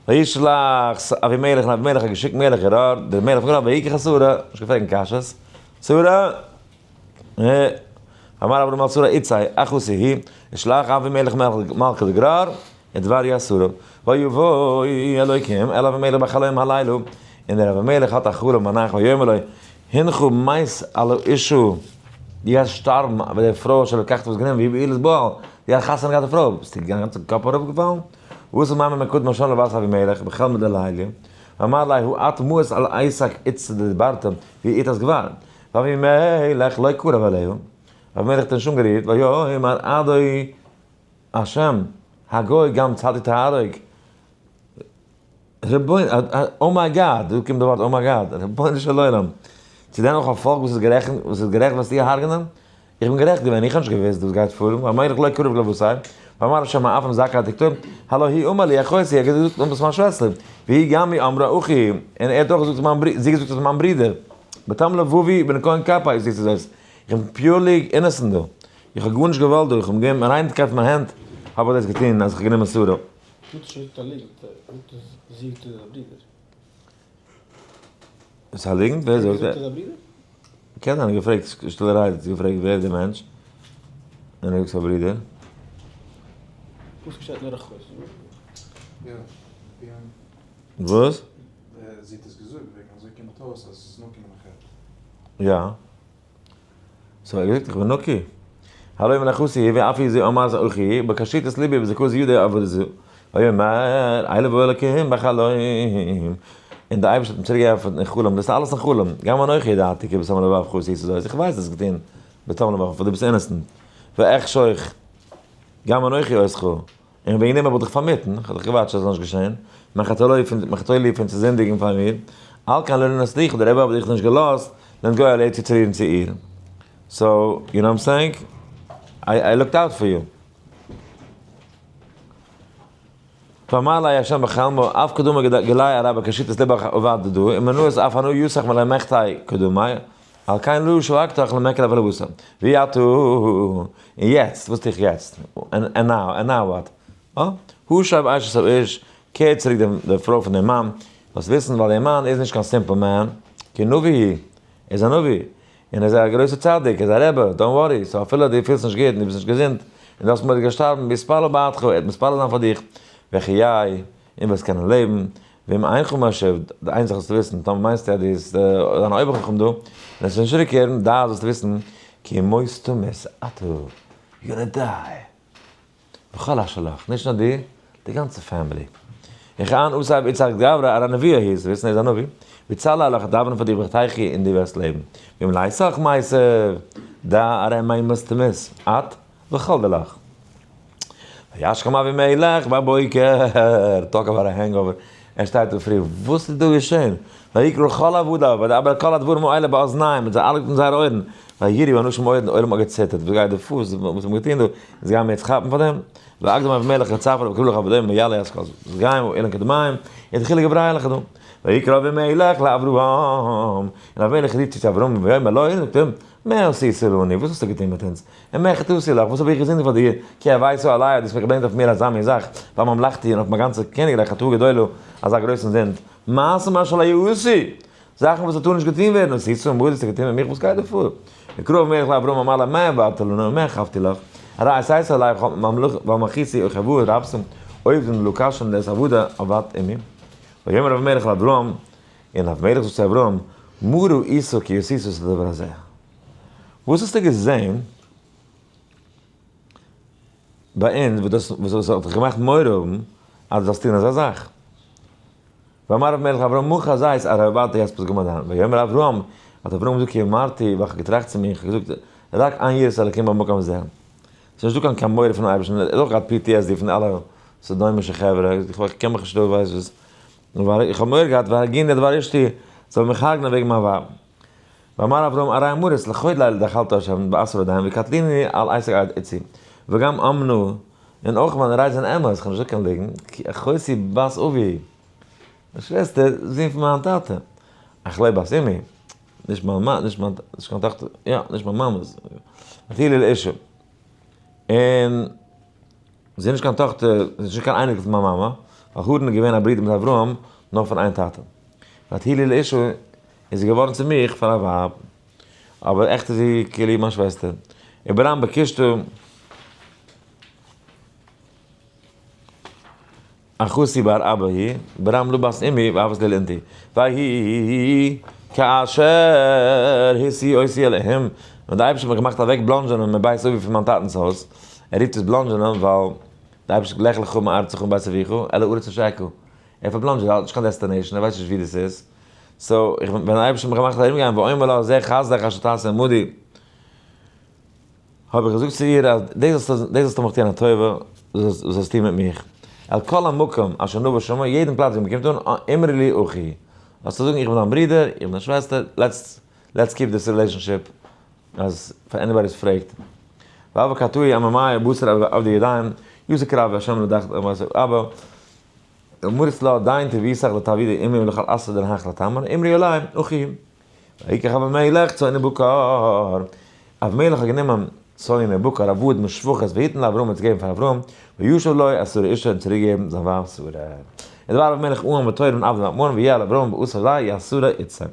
וישלח אבימלך, און אבימלך האט געשיקט מלך גרר, דער מלך פון גרר, ויקח את שרה, נישט געפרעגט קיין קשיות. שרה, אמר אברהם אל שרה יצא, אחותי היא, ושלח אבימלך מלך לגרר, ודבר יסורו, ויבוא אלוקים אל אבימלך בחלום הלילה, און דער אבימלך האט א חלום ביינאכט ויאמר לו, הנך מת על האשה, דו גייסט שטארבן ביי דער פרוי אשר לקחת וואס גענומען והיא בעולת בעל, זי האט חתונה געהאט די פרוי, ביסטו גאנצע קאפ אראפגעפאלן? וואס איז מאמר מקודם השנה לבת אבימלך בחלמא דליליא, ואמר לה הא את מואס על עסק איצא דדברתא והיא איתת גבר, ואבימלך לא קרב אליה, אבימלך האט נישט אנגערירט, ויאמר אדוני השם, הגוי גם צדיק תהרוג. רבונו, oh my God, דא קומט די ווארט oh my God, רבונו של עולם, צו דען אויך א פאלק וואס איז גערעכט, וואס איז גערעכט וועסטו הרג'נען? איך בין גערעכט געווען, איך האב נישט געוואוסט וואס גייט פאר, והמלך לא קרב לבשר, ואמר השם האף זכאי תקטור, הלא היא אמר לי אחותי, ער האט געזאגט דאס איז מיין שוועסטער, והיא גם היא אמרה אחי, און ער האט אויך געזאגט מיין ברודער, זי האט געזאגט דאס איז מיין ברודער, בתם לבבי בנקיון כפי, זי זאגט איך בין purely innocent דא. איך האב גארנישט געוואלט דא, איך האב געגעבן ריינקייט פון מיין הענט, האב איך דאס געטון אז איך האב גענומען שרה. לוט האט שוין געזאגט א ליגנט, לוט איז זי האט א ברודער. איז א ליגנט? ווער זאגט? זי האט א ברודער? קען זיין, געפרעגט שטילערהייט, געפרעגט ווער איז די מענטש, און ער זאגט ס'איז א ברודער. פסוק שטייט נאר אחות. יא. וואס? זי האט עס געזאגט וועגן אזוי קומט אויס אז עס איז נאר קומען א חטא. יא. so ער האט געזאגט איך בין נקי. הלא אם אחותי היא ואף היא זו אמר זה אחי, בקשית לבי בזכות יודעי עבודה זו. ויאמר אליו האלקים בחלום. און דער אייבערשטער האט אים צוריק געענטפערט אין חלום, דאס איז אלעס אין חלום, גם אנכי ידעתי כי בתום לבבך עשית זאת, איך ווייס דאס געטון בתום לבבך, דו ביסט innocent. ואחשוך גם אנכי אותך, און וועגן דעם האב איך דיך פארמיטן, איך האב דיך געוואטשט אז עס זאל נישט געשען, מחטוא לי פון צו זינדיגן פאר מיר, על כן לא נתתיך, דער רבי האט דיך נישט געלאזט, לנגוע אליה צו צורירן צו איר. so, you know I'm saying? I looked out for you. ואמר לי השם בחלמו, אף קדומה גלי הרבה קשית לבך עבד דו, ומנוס אף אנו יוסח מלמחתי קדומי, על כן לא שואקתך למקל אבל בוסם. ויעתו, און יעצט, וואס טו איך יעצט? And now, and now what? אה? הוא שב אשת האיש, קער צוריק די פרוי פון דעם מאן, זאלסט וויסן, ווייל דער מאן איז נישט קיין simple man, כי נביא הוא, ער איז א נביא, און ער איז א גרויסער צדיק, ער איז א רבי, don't worry, so אפילו דו פילסט נישט גוט און דו ביסט נישט געזונט, און דו האסט מורא געשטארבן, ויתפלל בעדך, ער וועט מתפלל זיין פאר דיך, וחיי, און וועסט קענען לעבן, ואם אינך משיב, די איין זאך זאלסטו וויסן, טאמער מיינסטו אז דו ביסט אן אויבערחכם דא, און עס וועט נישט צוריקקערן, דא זאלסטו וויסן, כי מות תמות אתה, you gonna die. וכל אשר לך, נישט נאר דו, די גאנצע family. איך אן אוסאב יצחק גברא אר א נביא היז, וויסן ער איז א נביא, ויצלע לך דאווענען פאר דיר ותחי און דו וועסט לעבן. ואם לייסך מייסב, דע הרי מות תמות, את וכל דלך. וישכם אבימלך בבוקר, talk about a hangover, ער שטייט אויף פרי, וואס איז דא געשען? ויקרא כל עבדיו, וידבר כל הדברים האלה באזניהם, מיט זיי אלע אין זייערע אויערן, ויראו האנשים מאוד, די עולם האט געציטערט, וואס גייט דא פאר, וואס האט מען געטון דא, זיי גייען מיר יעצט כאפן פאר דעם? ואקדים אבימלך לצפר וקראו לך עבדיהם ויעלו את כל זיי גייען אילן קדמיים, יתחילו גברי לך דא. ויקרא אבימלך לאברהם, און אבימלך רופט צו צו אברהם, ויאמר לו, און זאגט אים, מה עשית לנו, וואס האסטו געטון מיט אונז? און מה חטאתי לך, וואס האב איך געזינדיגט פאר דיר, כי הבאת עלי, דו האסט מיך געברענגט אויף מיר אזא מין זאך, ועל ממלכתי, און אויף מיין גאנצע קעניגרייך חטאה גדולה, אזא גרויסן זינד, מעשים אשר לא יעשו, זאכן וואס טאר נישט געטון ווערן, עשית עמדי, האסטו געטון מיט מיך, וואס גייט דא פאר? ויקרא אבימלך לאברהם אמר לו, מה העברת לנו, ומה חבתי לך, הרי עשית עלי ועל מלכותי אוחבא רבתים, עובדים לקשין את עבדי עבדת עמי. ויאמר אבימלך לאברהם, און אבימלך זאגט צו אברהם, מה ראית כי עשית את הדבר הזה? וואס האסטו געזען ביי אונז וואס דאס וואס האט דיך געמאכט מורא האבן אז דו זאלסט טון אזא זאך? ואמר אבימלך לאברהם מה חזית הרי עבדתי את פסגה מדן? ויאמר אברהם, האט אברהם געזאגט כי אמרתי, ווייל איך האב געטראכט צו מיר, איך האב געזאגט, רק אין יראת אלקים במקום הזה. ס'איז נישטא קיין קיין מורא פונעם אייבערשטן, ער האט אויך געהאט PTSD פון אלע סדומישע חברה, איך קען מיך נישט אויס ווייס וואס, ווייל איך האב מורא געהאט והרגוני על דבר אשתי, זאל מיך הרג'נען וועגן מיין ווייב. ואמר אברהם הרי המראות לכל לילה דאכלת השם בעשרה עדיין וקטליני על עסק עד עצי וגם אמנו און אויך מיינע רייד זענען אמת, איך האב נישט געזאגט קיין ליגן, כי אחותי בת אבי, מיין שוועסטער, זון פון מיין טאטע, אך לא בת אמי, נישט מיין מאן, נישט מיין, נישט קיין טאכטער, יא, נישט מיין מאמע, ותהי לי לאשה. און זי איז נישט קיין טאכטער, זי איז נישט קיין אייניקל פון מיין מאמע, ווייל הרן איז געווען א ברודער מיט אברהם, נאר פון איין טאטע. ותהי לי לאשה איז זי געווארן צו מיך פאר א ווייב, אבער עכט איז זי כאילו מיין שוועסטער. וברם בקשתו אחותי בר אבא היא, ברם לא בת אמי ואהבת לי לאינתי. ויהי כאשר הסיע אותי אלהים, ווען דער אייבערשטער האט מיך געמאכט אוועק בלאנדזשענען מבית אבי פון מיין טאטנ'ס הויז, ער רופט עס בלאנדזשענען ווייל דער אייבערשטער זאגט לך לך מארצך ומבית אביך אל הארץ אשר אראך, ער פארבלאנדזשעט, ער האט נישט קיין destination, ער ווייסט נישט ווי דאס איז, so איך ווען דער אייבערשטער האט מיך געמאכט ארום גיין ואומר לה זה חסדך אשר תעשה עמדי, האב איך געזאגט צו איר אז דאס זאלסטו דאס זאלסטו מיך טון א טובה, דאס זאלסטו טון מיט מיך, על כל המקום אשר נבא שמה, יעדן פלאץ ווי מען קומט אן, אמרי לי אחי, זאלסטו זאגן איך בין דיין ברודער, איך בין דיין שוועסטער, let's let's keep this relationship, אז פאר anybody וואס פרעגט. ואבא קטעי עממי בשר עבדי ידיים, יוסי קרב השם לדחת אבא, אמרת לה דיין תביאי סך לתעבידי אמי ולכל עשר דנהך לתמר, אמרי אלי, אחי. ויקח אבימלך צאן ובקר. אבימלך האט גענומען צאן ובקר עבדים ושפחות ויתן לאברהם האט עס געגעבן פאר אברהם, וישב לו את שרה אשתו און צוריק געגעבן זיין ווייב שרה. ודבר אבימלך און ותורם עבדים ואמרן ויעל אברהם ואסף לה ישרה איצה.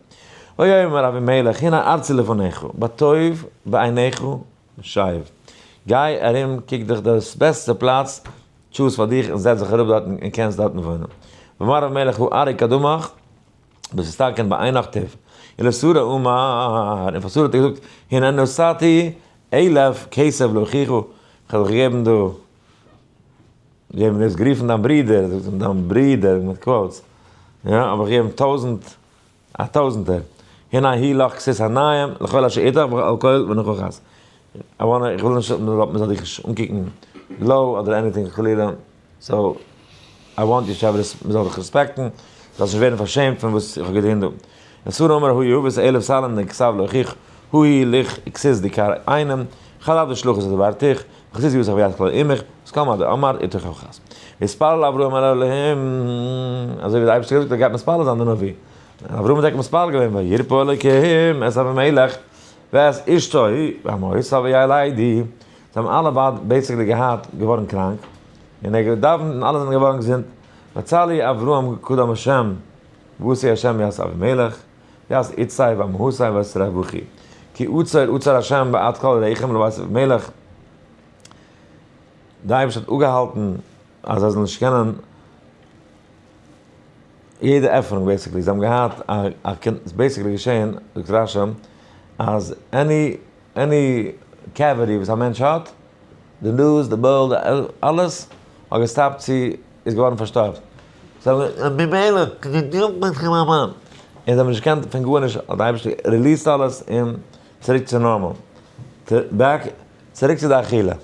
ויאמר אבימלך הנה ארצי לפניך בטוב בעיניך שב. גיי ארום קוק דיך דאס בעסטע פלאץ. choose פאר דיך און זעץ זיך אראפ דארטן און קענסט דארטן וואוינען. ואמר אבימלך הא ארעא קדמך, דאס איז טאקע ביי איין נאכט. ולשרה אמר, און פאר שרה האט ער געזאגט, הנה נתתי אלף כסף לאחיך, איך האב דיך געגעבן דא, געבן דאס גערופן דיין ברודער, זאגט אים דיין ברודער מיט quotes, יא, האב איך געגעבן טויזנט, א טויזנטער, הנה היא לך כסות עינים, לכל אשר אתך ועל כל ונוכחת. I wanna, איך וויל נישט מען זאל דיך נישט אנקוקן low אדער anything חלילה, so I want you to have מען זאל דיך respect ן, זאלסט נישט ווערן פארשעמט פון וואס איך האב געטון דא. ושרה אמרה הוא יהב את אלף סלעים דכתב לאחיך, הא היא לך כסות דקר עינים, חלב ושלוחת הדברתך, וכסות יוסף ויד כל עמך, וואס כל מה דאמר איתך אוחז. והתפלל אברהם אל האלהים, אזוי ווי דער אייבערשטער האט געזאגט ער גייט מתפלל זיין די נביא. אברהם האט טאקע מתפלל געווען וירפא אלוקים את אבימלך ואת אשתו ואמהותיו וילדו, זיי האבן אלע ביידע basically געהאט געווארן קראנק, און ער האט געדאווענט און אלע זענען געווארן געזונט, ויצלי אברהם קדם השם ועשי השם ואת אבימלך ואת אשתו ואמהותיו ואת רווחי כי עצור עצר השם בעד כל רחם לבית אבימלך, די אייבערשטער האט אפגעהאלטן אז זיי זאלן נישט קענען יעדע עפענונג basically, זיי האבן געהאט א קינד, ס'איז basically געשען, זאגט רש"י, אז any any cavity וואס א מענטש האט, די נאז, די מויל, די אלעס, האט גע stop ט צו, איז געווארן פארשטאפט. זיי האבן און זיי האבן נישט געקענט פון גארנישט, האט די אייבערשטער released אלעס און צוריק צו נארמאל. back, צוריק צו די אכילה.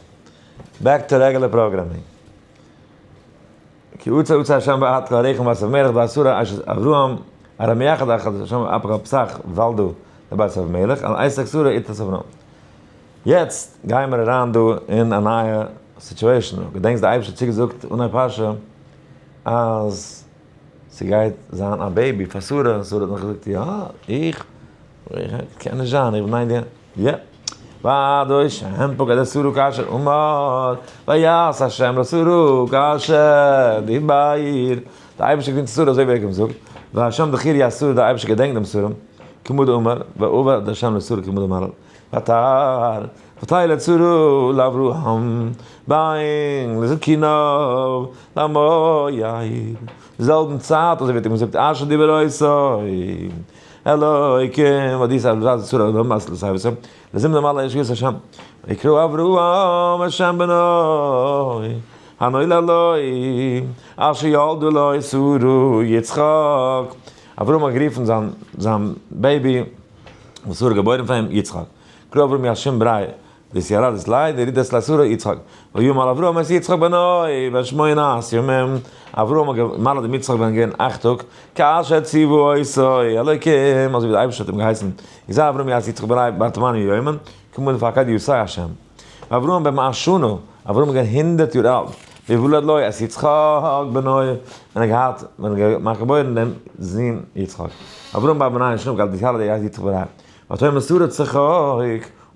back to regular programming. כי עצור עצר השם בעד כל רחם בית אבימלך ואת שרה אשת אברהם, הרי מיחד אחד השם אפך פסח ולדו לבית אבימלך, על עסק שרה איתת אברהם. יעצט גייען מיר אריין דא אין א נייע situation. געדענקסט די אייבערשטער האט צוגעזאגט אנהייב פרשה אז ס'גייט זיין א baby פאר שרה, און שרה האט נאך געזאגט יא, איך? קען נישט זיין, איך בין 90. יא. וה' השם פקד את שרה כאשר אמר, ויעש השם לשרה כאשר דיבר. די אייבערשטער געדענקט שרה אזוי ווי ער האט געזאגט, והשם זכיר את שרה, די אייבערשטער געדענקט דעם שרה, כמו דאמר, ועבד השם לשרה כמו דאמר, ותהר, ותלד שרה לאברהם, בן לזקניו, למועד. זעלבן צייט, אזוי ווי ער האט אים געזאגט, אשר דיבר אותו אלוקים, ותשא שרה לאברהם לזימון למעלה ישועות השם, ויקרא אברהם את שם בנו, הנולד לו, אשר ילדה לו שרה יצחק. אברהם האט גערופן זיין זיין baby, וואס שרה געבוירן פאר אים, יצחק. קרא אברהם ית שם בריה דאתילידת ליה, דאילידת ליה שרה יצחק. וימל אברהם את יצחק בנו, בן שמונת ימים. אברהם האט געמל'ט דעם יצחק ווען ער איז געווען אכט טאג, כאשר צוה אותו אלוקים, אזוי ווי דער אייבערשטער האט אים געהייסן, ויזרע אברהם את יצחק בנו בר תמניא יומין, כמה דפקיד יתיה השם. ואברהם בן מאה שנה, אברהם איז געווען הונדערט יאר אלט, בהולד לו את יצחק בנו, ווען ער האט געהאט, ווען ער האט געמאכט געבוירן דעם זון יצחק. אברהם בר מנין שנה כאשר דאתיליד יצחק בנו. ותאמר שרה צחוק,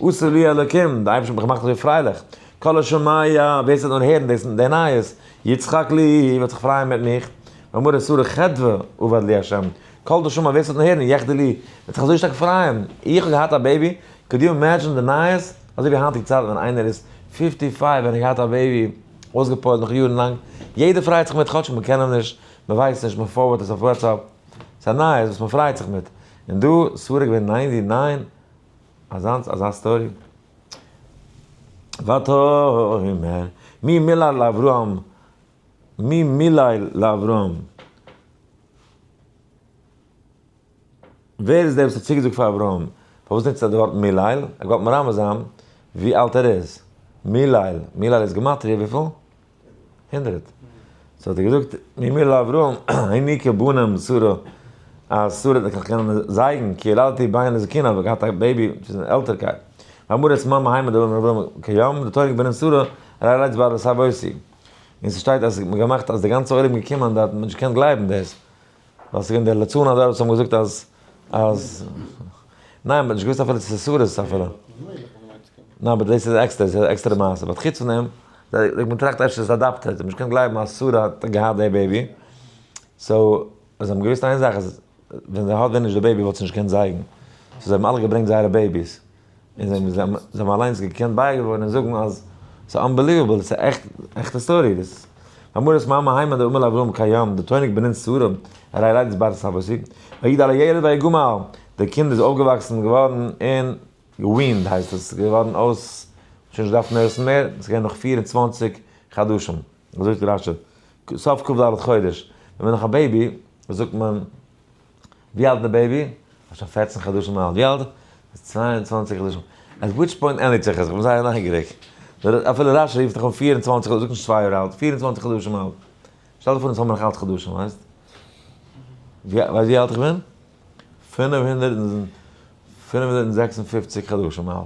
עשה לי אלוקים, די אייבערשטער האט מיך געמאכט אזוי פרייליך, כל השומע, ווער ס'וועט נאר הערן דאס די נייעס, יצחק לי, וועט זיך פרייען מיט מיך, ואמרה שרה חדוה עבד לי השם, כל דשמע, ווער ס'וועט נאר הערן, יחדו לי, וועט זיך אזוי שטארק פרייען, איך האב געהאט א baby, could you imagine די נייעס, אזוי ווי היינטיגע צייטן ווען איינער איז 55 ווען ער געהאט א baby, אויסגעפועלט נאך יארן לאנג, יעדער פרייט זיך מיט כאטש מען קען אים נישט, מען ווייסט נישט, מען forward עס אויף WhatsApp, ס'איז א נייעס וואס מען פרייט זיך מיט, און דא, שרה געווען 99, אזאנס אזא story. ותאמר, מי מילל לאברהם, מי מילל לאברהם. ווער איז דער וואס האט צוגעזאגט פאר אברהם? פארוואס נוצט ער די ווארט מילל? ער גייט מרמז זיין ווי אלט ער איז. מילל, מילל איז גמטריא וויפיל? הונדרעט. so האט ער געזאגט, מי מילל לאברהם, היניקה בנים שרה, אז שרה האט נישט קענען זייגן, כי ילדתי בן לזקנה, האט געהאט א baby צו זיין עלטערקייט. ואמרת מה מהימא דאמר אברהם כים, דתוניק בנין שרה, הרי לית בר לסבותי. און ס'שטייט אז מ'האט געמאכט אז די גאנצע עולם געקומען דארט, מ'האט נישט געקענט גלייבן דאס. ווייל ס'איז געווען די לצנות דארט וואס האבן געזאגט אז אז ניין מ'האט נישט געוואוסט אפילו צו ס'איז שרה'ס אפילו. ניין אבער דאס איז עקסטער, ס'איז א עקסטערע מעשה, but חוץ פון דעם, מען טראכט אפשר איז עס adopted, מ'האט נישט געקענט גלייבן אז שרה האט געהאט די baby, so זיי האבן געוואוסט איין זאך אז ווען זי האט ווען נישט די baby וואלט זי נישט געקענט זייגן, so זיי האבן אלע געברענגט זייערע babies, און זיי האבן אליינס געקענט בייגעוואוינען און זאגן אז ס'איז unbelievable, ס'איז עכט, עכטע story דאס. ואמרת מה מהימן דאמר לאברהם קיים, דתונק בנין שרה, הרי לידת בר סבתי, ויגדל הילד ויגמל, די קינד איז אויפגעוואקסן געווארן און גע weaned הייסט עס, געווארן אויס, שוין נישט געדארפט nurse ן מער, עס איז געווען נאך 24 חדשים, אזוי זאגט רשי, סוף כ"ד חודש, ווען מען איז נאך א baby, זאגט מען, ווי אלט איז די baby? שוין 14 חדשים אלט, ווי אלט? 22 חדשים. At which point ענדיגט זיך עס, איך בין זייער נייגעריג. אפילו רשי רופט דאך אן 24 חדשים, זאגט נישט 2 יאר אלט, 24 חדשים אלט. שטעל דיר פאר אונז האבן נאך אלץ חדשים, ווייסט? ווייסט ווי אלט איך בין? 556 חדשים אלט.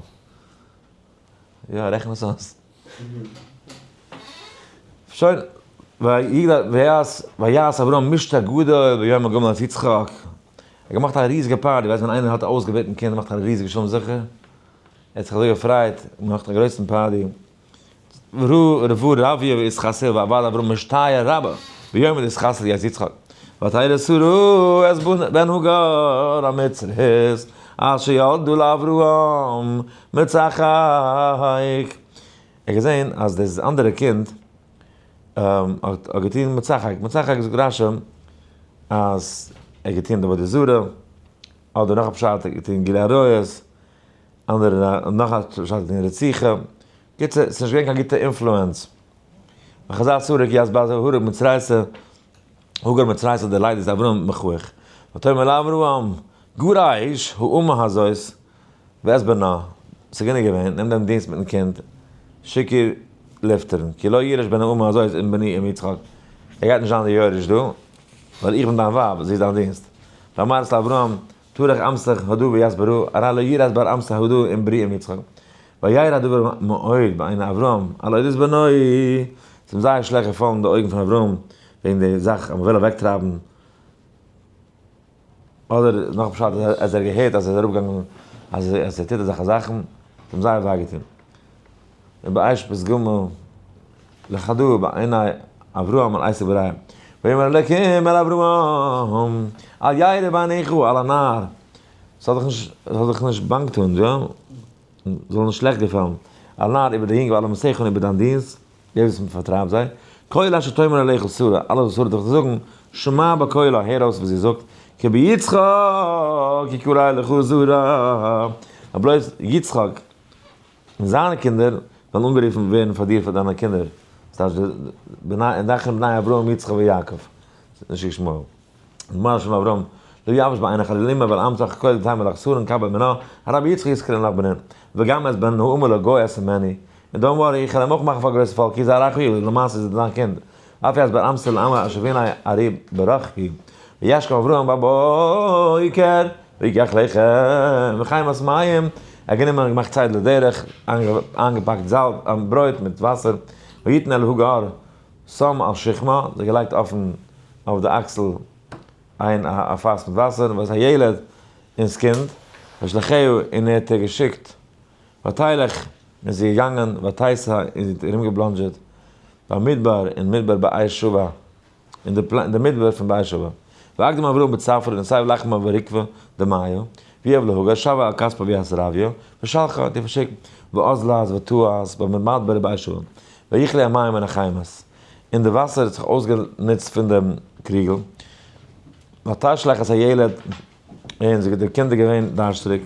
יא, רעכן עס אויס. שוין, ויעש אברהם משתה גדול ביום הגמל את יצחק. ער האט געמאכט א ריזיגע party, ווייסט ווען איינער האט א אויסגעבעטן קינד מאכט א ריזיגע שלום זכר? ער האט זיך אזוי געפרייט, געמאכט א גרויסן party. רבו רביה ויתחסל ועבד אברהם משתיה רבה ביום יתחסל את יצחק. ותרא שרה את בן הגר המצרית אשר ילדה לאברהם מצחק. ער האט געזען אז דאס אנדערע קינד האט געטון מצחק. מצחק זאגט רשי אז ער האט געטון די עבודה זרה, אדער נאך א פשט ער האט געטון גילוי עריות, אנדערע נאך א פשט האט געטון רציחה. קיצור, ס'איז נישט געווען קיין גוטע influence. וחזה שרה כי את בת הגר המצרית, הגר המצרית די לידת אברהם מכוח. ותאמר לאברהם, גרש האמה הזאת ואת בנה. ס'איז גענוג געווען, נעם דעם דינסט מיטן קינד, שיק איר לופטערן. כי לא יירש בן האמה הזאת עם בני עם יצחק. ער גייט נישט זיין די יורש דא, ווייל איך בין דיין ווייב, זי איז דיין דינסט. ואמרת לאברהם, טרח אמתך הדא וית ברא, הרי לא יירש בר אמתך הדא עם ברי עם יצחק. וירע הדבר מאוד בעיני אברהם, על אודות בנו. ס'איז אים זייער שלעכט געפאלן אין די אויגן פון אברהם, וועגן די זאך אז מ'וויל אוועקטרייבן, אדער נאך פשט אז ער האט געהערט אז ער איז אראפגעגאנגען אז ער טוט אזעלכע זאכן, ס'האט אים זייער וויי געטון. ובאש פתגמא לחדא בעיני אברהם על עשו בריה. ויאמר אלוקים אל אברהם, אל ירא בעיניך על הנער. ס'זאל דיך נישט, ס'זאל דיך נישט באנג טון, יא? זאל נישט שלעכט געפעלן. על הנער איבער די יונג ועל אמתך און איבער דיין דינסט, די וואס מ'פארטרייבט זיי. כל אשר תאמר אליך שרה, אלעס וואס שרה וועט דיך זאגן, שמע בקולה, הער אויס וואס זי זאגט, כי ביצחק יקרא לך זרע. נאר בלויז יצחק און זיינע קינדער וועלן אנגערופן ווערן פאר דיר פאר דיינע קינדער. דאס הייסט, בני בני אברהם יצחק ויעקב, נישט ישמעאל. אמר השם לאברהם, לא יבש בעיניך לאמא ועל אמתך כל תימא לך שרה קבל מנה, הרבי יצחק יזכרון לך בנין, וגם את בן האמה לגוי אשימנו. און don't worry, איך וועל אים אויך מאכן פאר א גרויסע פאלק, כי זרעך הוא, למעשה איז ער דיין קינד. אף את בן אמתו לאמה אשר והנה ארי ברך הוא. וישכם אברהם בבוקר, ויקח לחם וחמת מים, ער האט גענומען און געמאכט ציד לדרך, איינגעפאקט זאלץ, ברויט מיט וואסער, ויתן אל הגר שם על שכמה, זיי געלייגט אויפן אויף די אקסל איין א פאס מיט וואסער, ואת הילד און ס'קינד, וישלחהו און ער האט איר געשיקט, ותלך און זי איז געגאנגען, ותסע און זי האט ארומגעבלאנדזשעט במדבר אין מדבר באר שבע, אין די מדבר פון באר שבע. והקדים אברהם בצפרא ונסב לחמא ורקבא דמיא, ויהב להגר שווה על כספא וית רביא, ושלחה האט איר פארשיקט, ואזלת ותעש במדבר באר שבע. ויכלו המים מן החמת, און די וואסער האט זיך אויסגענוצט פון דעם קריגל, ותשלח את הילד, און זי די קינד איז געווען דארשטריג,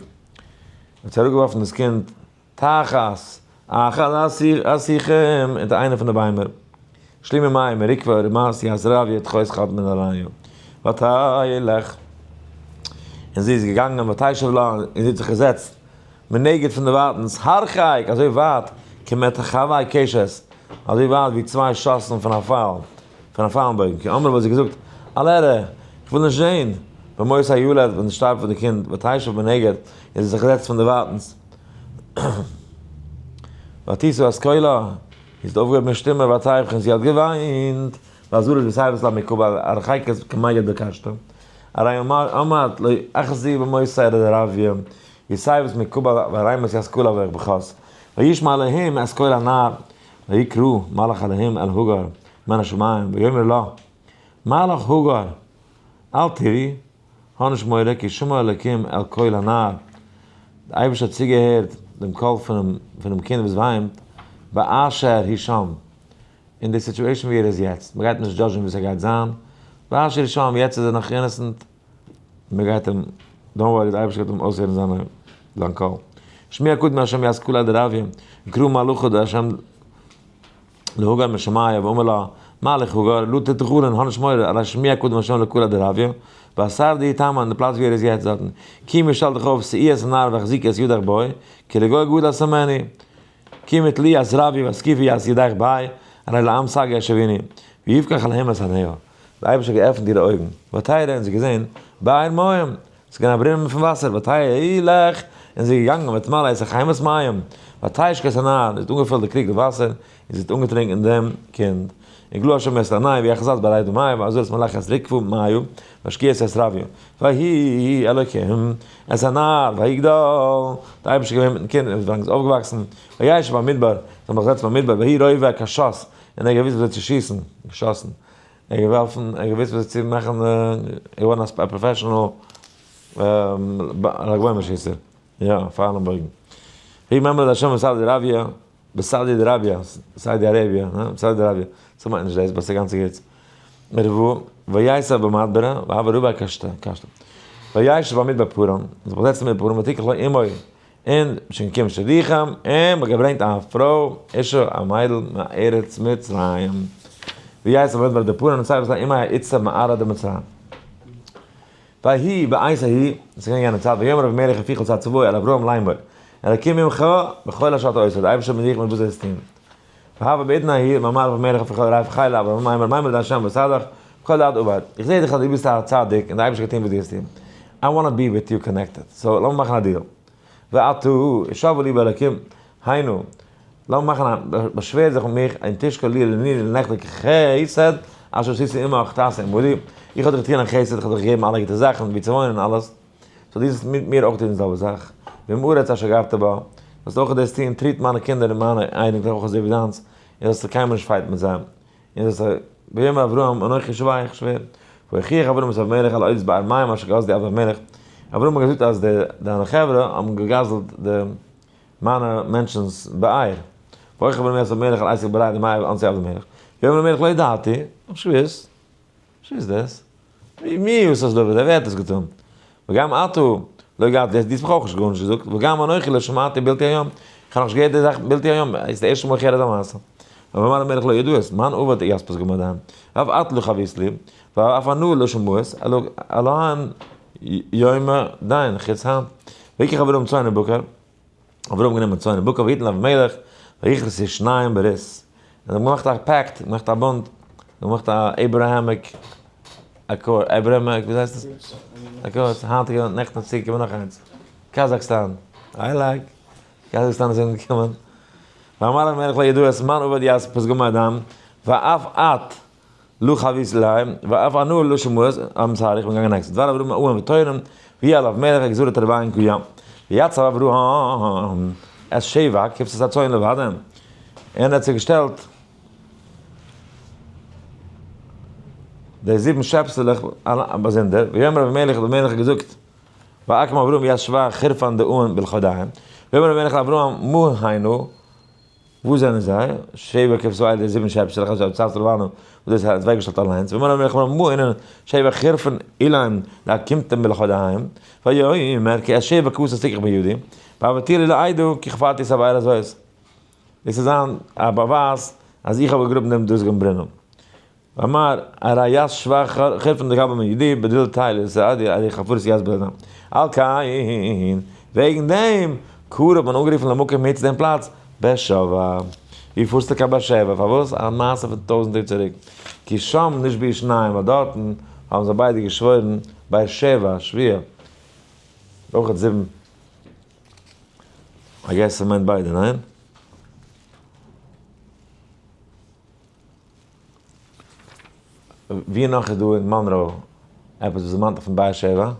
האט זי אראפגעווארפן דאס קינד תחת אחד השיחים, אונטער איינע פון די ביימער, שלימי מים מרקבא רמת ית רב ית חוס חד מן הריו, ותלך, און זי איז געגאנגען ותשב לה, און זי האט זיך געזעצט מנגד פון דערווייטנס, הרחק, אזוי ווייט, כמטחווי קשת, אזוי ווייט ווי צוויי שאסן פון א פייל, פון א פיילנבויגן, כי אמרה וואס זי געזאגט, אל אראה, איך וויל נישט זען, במות הילד, ווען עס שטארבט פון די קינד, ותשב מנגד, און זי האט זיך געזעצט פון דערווייטנס. ותשא את קולה, זי האט אויפגעהויבן איר שטימע, ותבך, און זי האט געוויינט, ואזלת יתיבות לה מקובל, הרחקת כמגד בקשתה. הרי אמרת לא אחזי במות רביה, יתיבות מקובל והרימות יסכולה ויחבחס. וישמע אלהים את קול הנער, ויקרא מלאך אלהים אל הגר מן השמים, ויאמר לה, מה לך הגר? אל תיראי, האב נישט מורא, כי שמע אלקים אל קול הנער. דער אייבערשטער האט צוגעהערט דעם קול פונעם קינד וואס וויינט, באשר הוא שם. אין די situation ווי ער איז יעצט. מ'גייט נישט judge ן וואס ער גייט זיין. באשר שם, יעצט איז ער נאך innocent. מ'גייט אים, don't worry, דער אייבערשטער גייט אים אויסהערן זיינע, זיין קול. שמי הקודם השם יזכו לה דרביה, יקראו מלאכו דהשם להגר משמיא ואומר לה, מלאך הגר, לא תתחולן, האניש מורא, הרי שמי הקודם השם לקרא דרביה, והשר די תמה אין די פלאץ ווי ער איז יעצט דארטן. כי משל דיך אויף, שאי את הנער והחזיק את ידך בו, כי לגוי גדול אסמני. כי מתלי אז רבי והסקיפי יעש ידך ביי, הרי לעם סגי השביני. ויפקח עליהם את עיניה. דער אייבערשטער האט געעפנט אירע אויגן. ותרא און זי געזען, באר מים. ס'איז געווען א ברונעם פון וואסער. ותלך און זי איז געגאנגען ותמלא את החמת מים. ותשק את הנער, זי האט אנגעפילט די קריג מיט וואסער, און זי האט אנגעטרונקען דעם קינד. וגלה השם את עיני ויחזז באר מים, ויעזור את מלאך את רקבו מיה, וישקיע את רביו. ויהי אלוקים את הנער ויגדל. דער אייבערשטער איז געווען מיטן קינד און איז אויפגעוואקסן. וישב במדבר, זיי האבן זיך געזעצט במדבר, ויהי רובה קשת, און ער האט געוואוסט וויאזוי צו שיסן, געשאסן. ער האט געווארפן, ער האט געוואוסט וויאזוי צו מאכן, ער איז געווארן א professional לג שיסער. יא, פייל און בויגן. ויהי ממלא השם ב Saudi Arabia, ב Saudi Arabia, Saudi Arabia, Saudi Arabia, ס'מיינט נישט דאס, but ס'איז גאנץ גוט. מרבו, ויסע במדברא, והוה רובה קשתא, קשתא. וישב במדבר פארן, זיך באזעצן מיט פארן, ותקח לו אמו, און שוין געקומען שידוכים, און מ'האט געברענגט א פרוי, אישה, א מיידל, מארץ מצרים. ויסע במדבר דפארן, און סיי וואס אמו איצא מארעא דמצרים. ויהי בעת ההיא, עס איז געווען יענע צייט, ויאמר אבימלך ופיכל צד צבאו אל אברהם לאמור, אלקים עמך בכל אשר אתה עושה, דער אייבערשטער מיט דיך מיט וואס דו וועסט טון. והוה בעידן ההיא, ואמר אבימלך ופיכל רב חיל אברהם לאמור, מימר לה' וסדך, בכל דעת עבד. איך זע דיך אז דו ביסט א צדיק און דער אייבערשטער גייט טון וואס דו וועסט טון. I want to be with you connected. So לאמיר מאכן א deal. ועתה, השבע לי באלקים, היינו, לאמיר מאכן א, באשווער זיך מיט מיך, אם תשקול לי לני לנכדי כחסד, אשר עשיתי עמך תעשה עמדי. איך האב דיך געטון א חסד, איך האב דיך געגעבן אלע גוטע זאכן, ווי צו וואוינען און אלעס. so דו זאלסט מיט מיר אויך טון די זעלבע זאך. ואם ארץ אשר גרת בה, זאלסט אויך דאס טון, treat מיינע קינדער און מיינע אייניקלעך אויך אזוי ווי דיינס, און זאלסט זיך קיינמאל נישט fight ן מיט זיי. און זאלסט ויאמר אברהם אנכי שבע איך שווער. והוכיח אברהם את אבימלך על אודות באר מים אשר גזלו עבדי אבימלך. אברהם האט געזאגט אז די דיינע חברה האבן געגזלט די מיינע מענטשנ'ס באר. והוכיח אברהם את אבימלך על עסק באר מים אנשי אבימלך. ויאמר אבימלך לא ידעתי, איך האב נישט געוואוסט. וואס איז דאס? מי עשה את הדבר הזה, ווער האט עס געטון? וגם אתה לא הגדת, דו האסט מיך אויך נישט גארנישט געזאגט, וגם אנכי לא שמעתי בלתי היום, איך האב נאכנישט געהערט די זאך בלתי היום, איז די ערשטע מאל איך הער אזא מעשה. ואמר המלך לא ידעו את, מאן עבד יספס גמדיים, ואף את לא חבית לי, ואף אנא לא שמעות, אלהן יומא דיין, חוץ היינט. ויקח אברהם צאן ובקר, אברהם גענומען צאן ובקר ויתן לאבימלך, ויכרתו שניהם ברית. און זיי האבן געמאכט א pact, געמאכט א בונד, געמאכט א Abrahamic accord, Abrahamic, ווי הייסט עס? accord, היינטיגע נעכטן איז צוגעקומען נאך איינס, קאזאקסטאן, I like, קאזאקסטאן איז אנגעקומען. ואמר אבימלך לא ידעו את מאן עבד יספס גמד דם, ואף את לא חבית להם, ואף אנא לא שמעות, I'm sorry, איך בין געגאנגען next. דבר אברהם אוהב ותורם, ויהי אליו מלך יגזור את רביים כולם. ויצב אברהם את שבע כבשת הצאן לבדם. און ער האט זיך געשטעלט די זיבן שעפסעלעך באזונדער, ויאמר אבימלך, האט אבימלך געזאגט, ויקם אברהם וישבע חרפן דאון בלכודיים, ויאמר אבימלך לאברהם, מה היינו, וואו זענען זיי? שבע כבשות האלה, די זיבן שעפסעלעך, אשר הצבת לבנו, וואס דאס האט אוועקגעשטעלט אליינס, ויאמר אבימלך לאברהם, מה הנה שבע חרפן אילן דאקימתם בלכודיים, ויאמר כי את שבע כבשות תקח בידי, והבהתיה לי לעדה, כי חפרתי את הבאר הזאת. דאס איז זיין א באווייז אז איך האב געגראבן דעם דאזיגן ברונעם. ואמר, הרי שבע חרפן דקבל מידי, בדיל טייל איז סעדיה, הרי חפרתי יז בלעדם. על כן, וועגן דעם, קרא האט מען אנגערופן למקום מיט דעם פלאץ, באר שבע. ווי פארסטו קיין באר שבע? פארוואס? א מעשה פון טויזנט יאר צוריק. כי שם נשבעו שניהם, ווייל דארטן האבן זיי ביידע געשוואוירן באר שבע, שבועה. אויך האט זיבן. I guess ס'מיינט ביידע, ניין? ווי נאך איז דא אין מאנרא עפעס וואס דערמאנט אויפן באר שבע?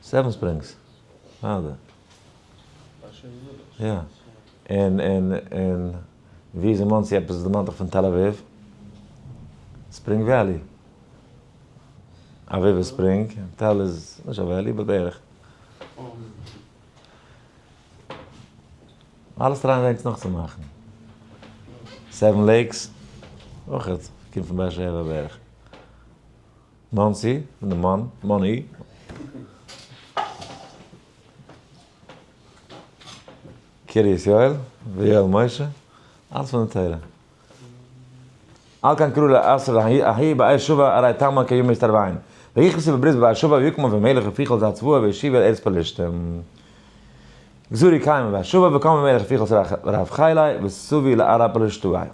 Seven Springs. אדער. יא. און און און ווי איז אין מאנסי עפעס וואס דערמאנט דיך פון תל אביב? Spring Valley. אביב איז Spring, תל איז נישט א valley, but בערך. אלעס try ען אונז נאכצומאכן. Seven Lakes. אויך קומט פון באר שבע בערך. מאנסי, פון די מאן, money. קרית יואל, ויואל משה, אלץ פון די תורה. על כן קראו לאסר ההיא באר שבע הרי תמה כיום מסתרביין. ויכנסו בברית בבאר שבע ויקום אבימלך ופיכל את הצבוע והשיב אל ארץ פלשתים. גזורי קיים בבאר שבע וקם אבימלך ופיכל את רב חילי וסובי לערה פלשתואי.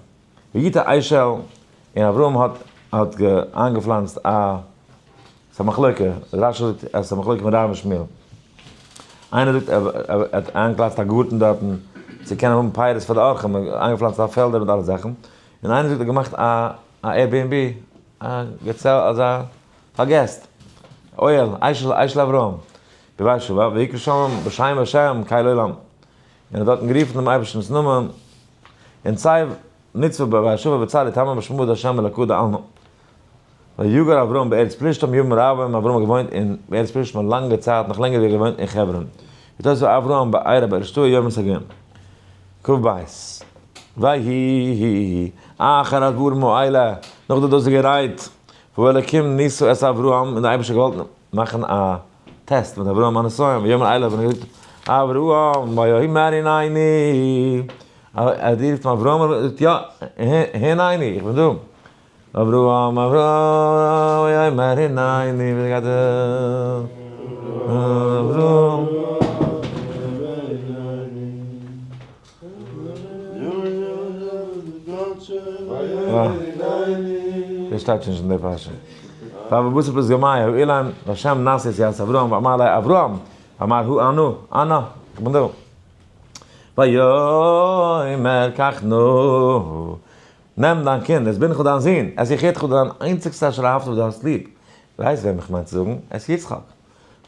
ויטע אשל און אברהם האט האט איינגעפלאנצט א ס'איז א מחלוקה, רשי זאגט אז ס'איז א מחלוקה פון רב און שמואל. איינער זאגט ער האט איינגעפלאנצט א גארטן דארטן צו קענען האבן פירות פאר די אורחים, איינגעפלאנצט א פעלדער מיט אלע זאכן, און איינער זאגט ער האט געמאכט א א Airbnb, א געצעלט אזא פאר געסט, אוהל, אשל אשל אברהם, בבאר שבע, ויקרא שם בשם השם קל עולם, און האט דארטן גערופן דעם אייבערשטנ'ס נאמען, און ציו ניצבו בבאר שבע בצר יתמם בשמו דהשם אלקא דעלמא. ויגר אברהם בארץ פלישתים ימים רבים, אברהם האט געוואוינט אין בארץ פלישתים א לאנגע צייט, נאך לענגער ווי ער האט געוואוינט אין חברון. ותוסף אברהם בעירה בארשתו יום הסגים. כ"ב. ויהי אחר הדברים האלה, נאך די דאזיגע רייד, והאלקים ניסה את אברהם, און דער אייבערשטער האט געוואלט מאכן א טעסט מיט אברהם א נסיון, ויאמר אליו, און ער האט געזאגט, אברהם, ויאמר הנני, ער האט גערופן אברהם, און ער האט געזאגט, יא, הנני, איך בין דא. אברהם, אברהם, ויאמר הנני, ווי גייט אברהם. דאס שטייט שוין נישט אין די פרשה. ואבא בשר פלוס גמאי, האילן, והשם נשא את יד אברהם, ואמר לי אברהם, ואמר הוא אנו, אנא, איך בין דא. ויאמר קח נא, נעם דיין קינד, את בנך דיין זון, את יחידך דיין איינציגסטע אשר אהבת וואס דו האסט ליב, ווייסט וועם איך מיין צו זאגן, את יצחק,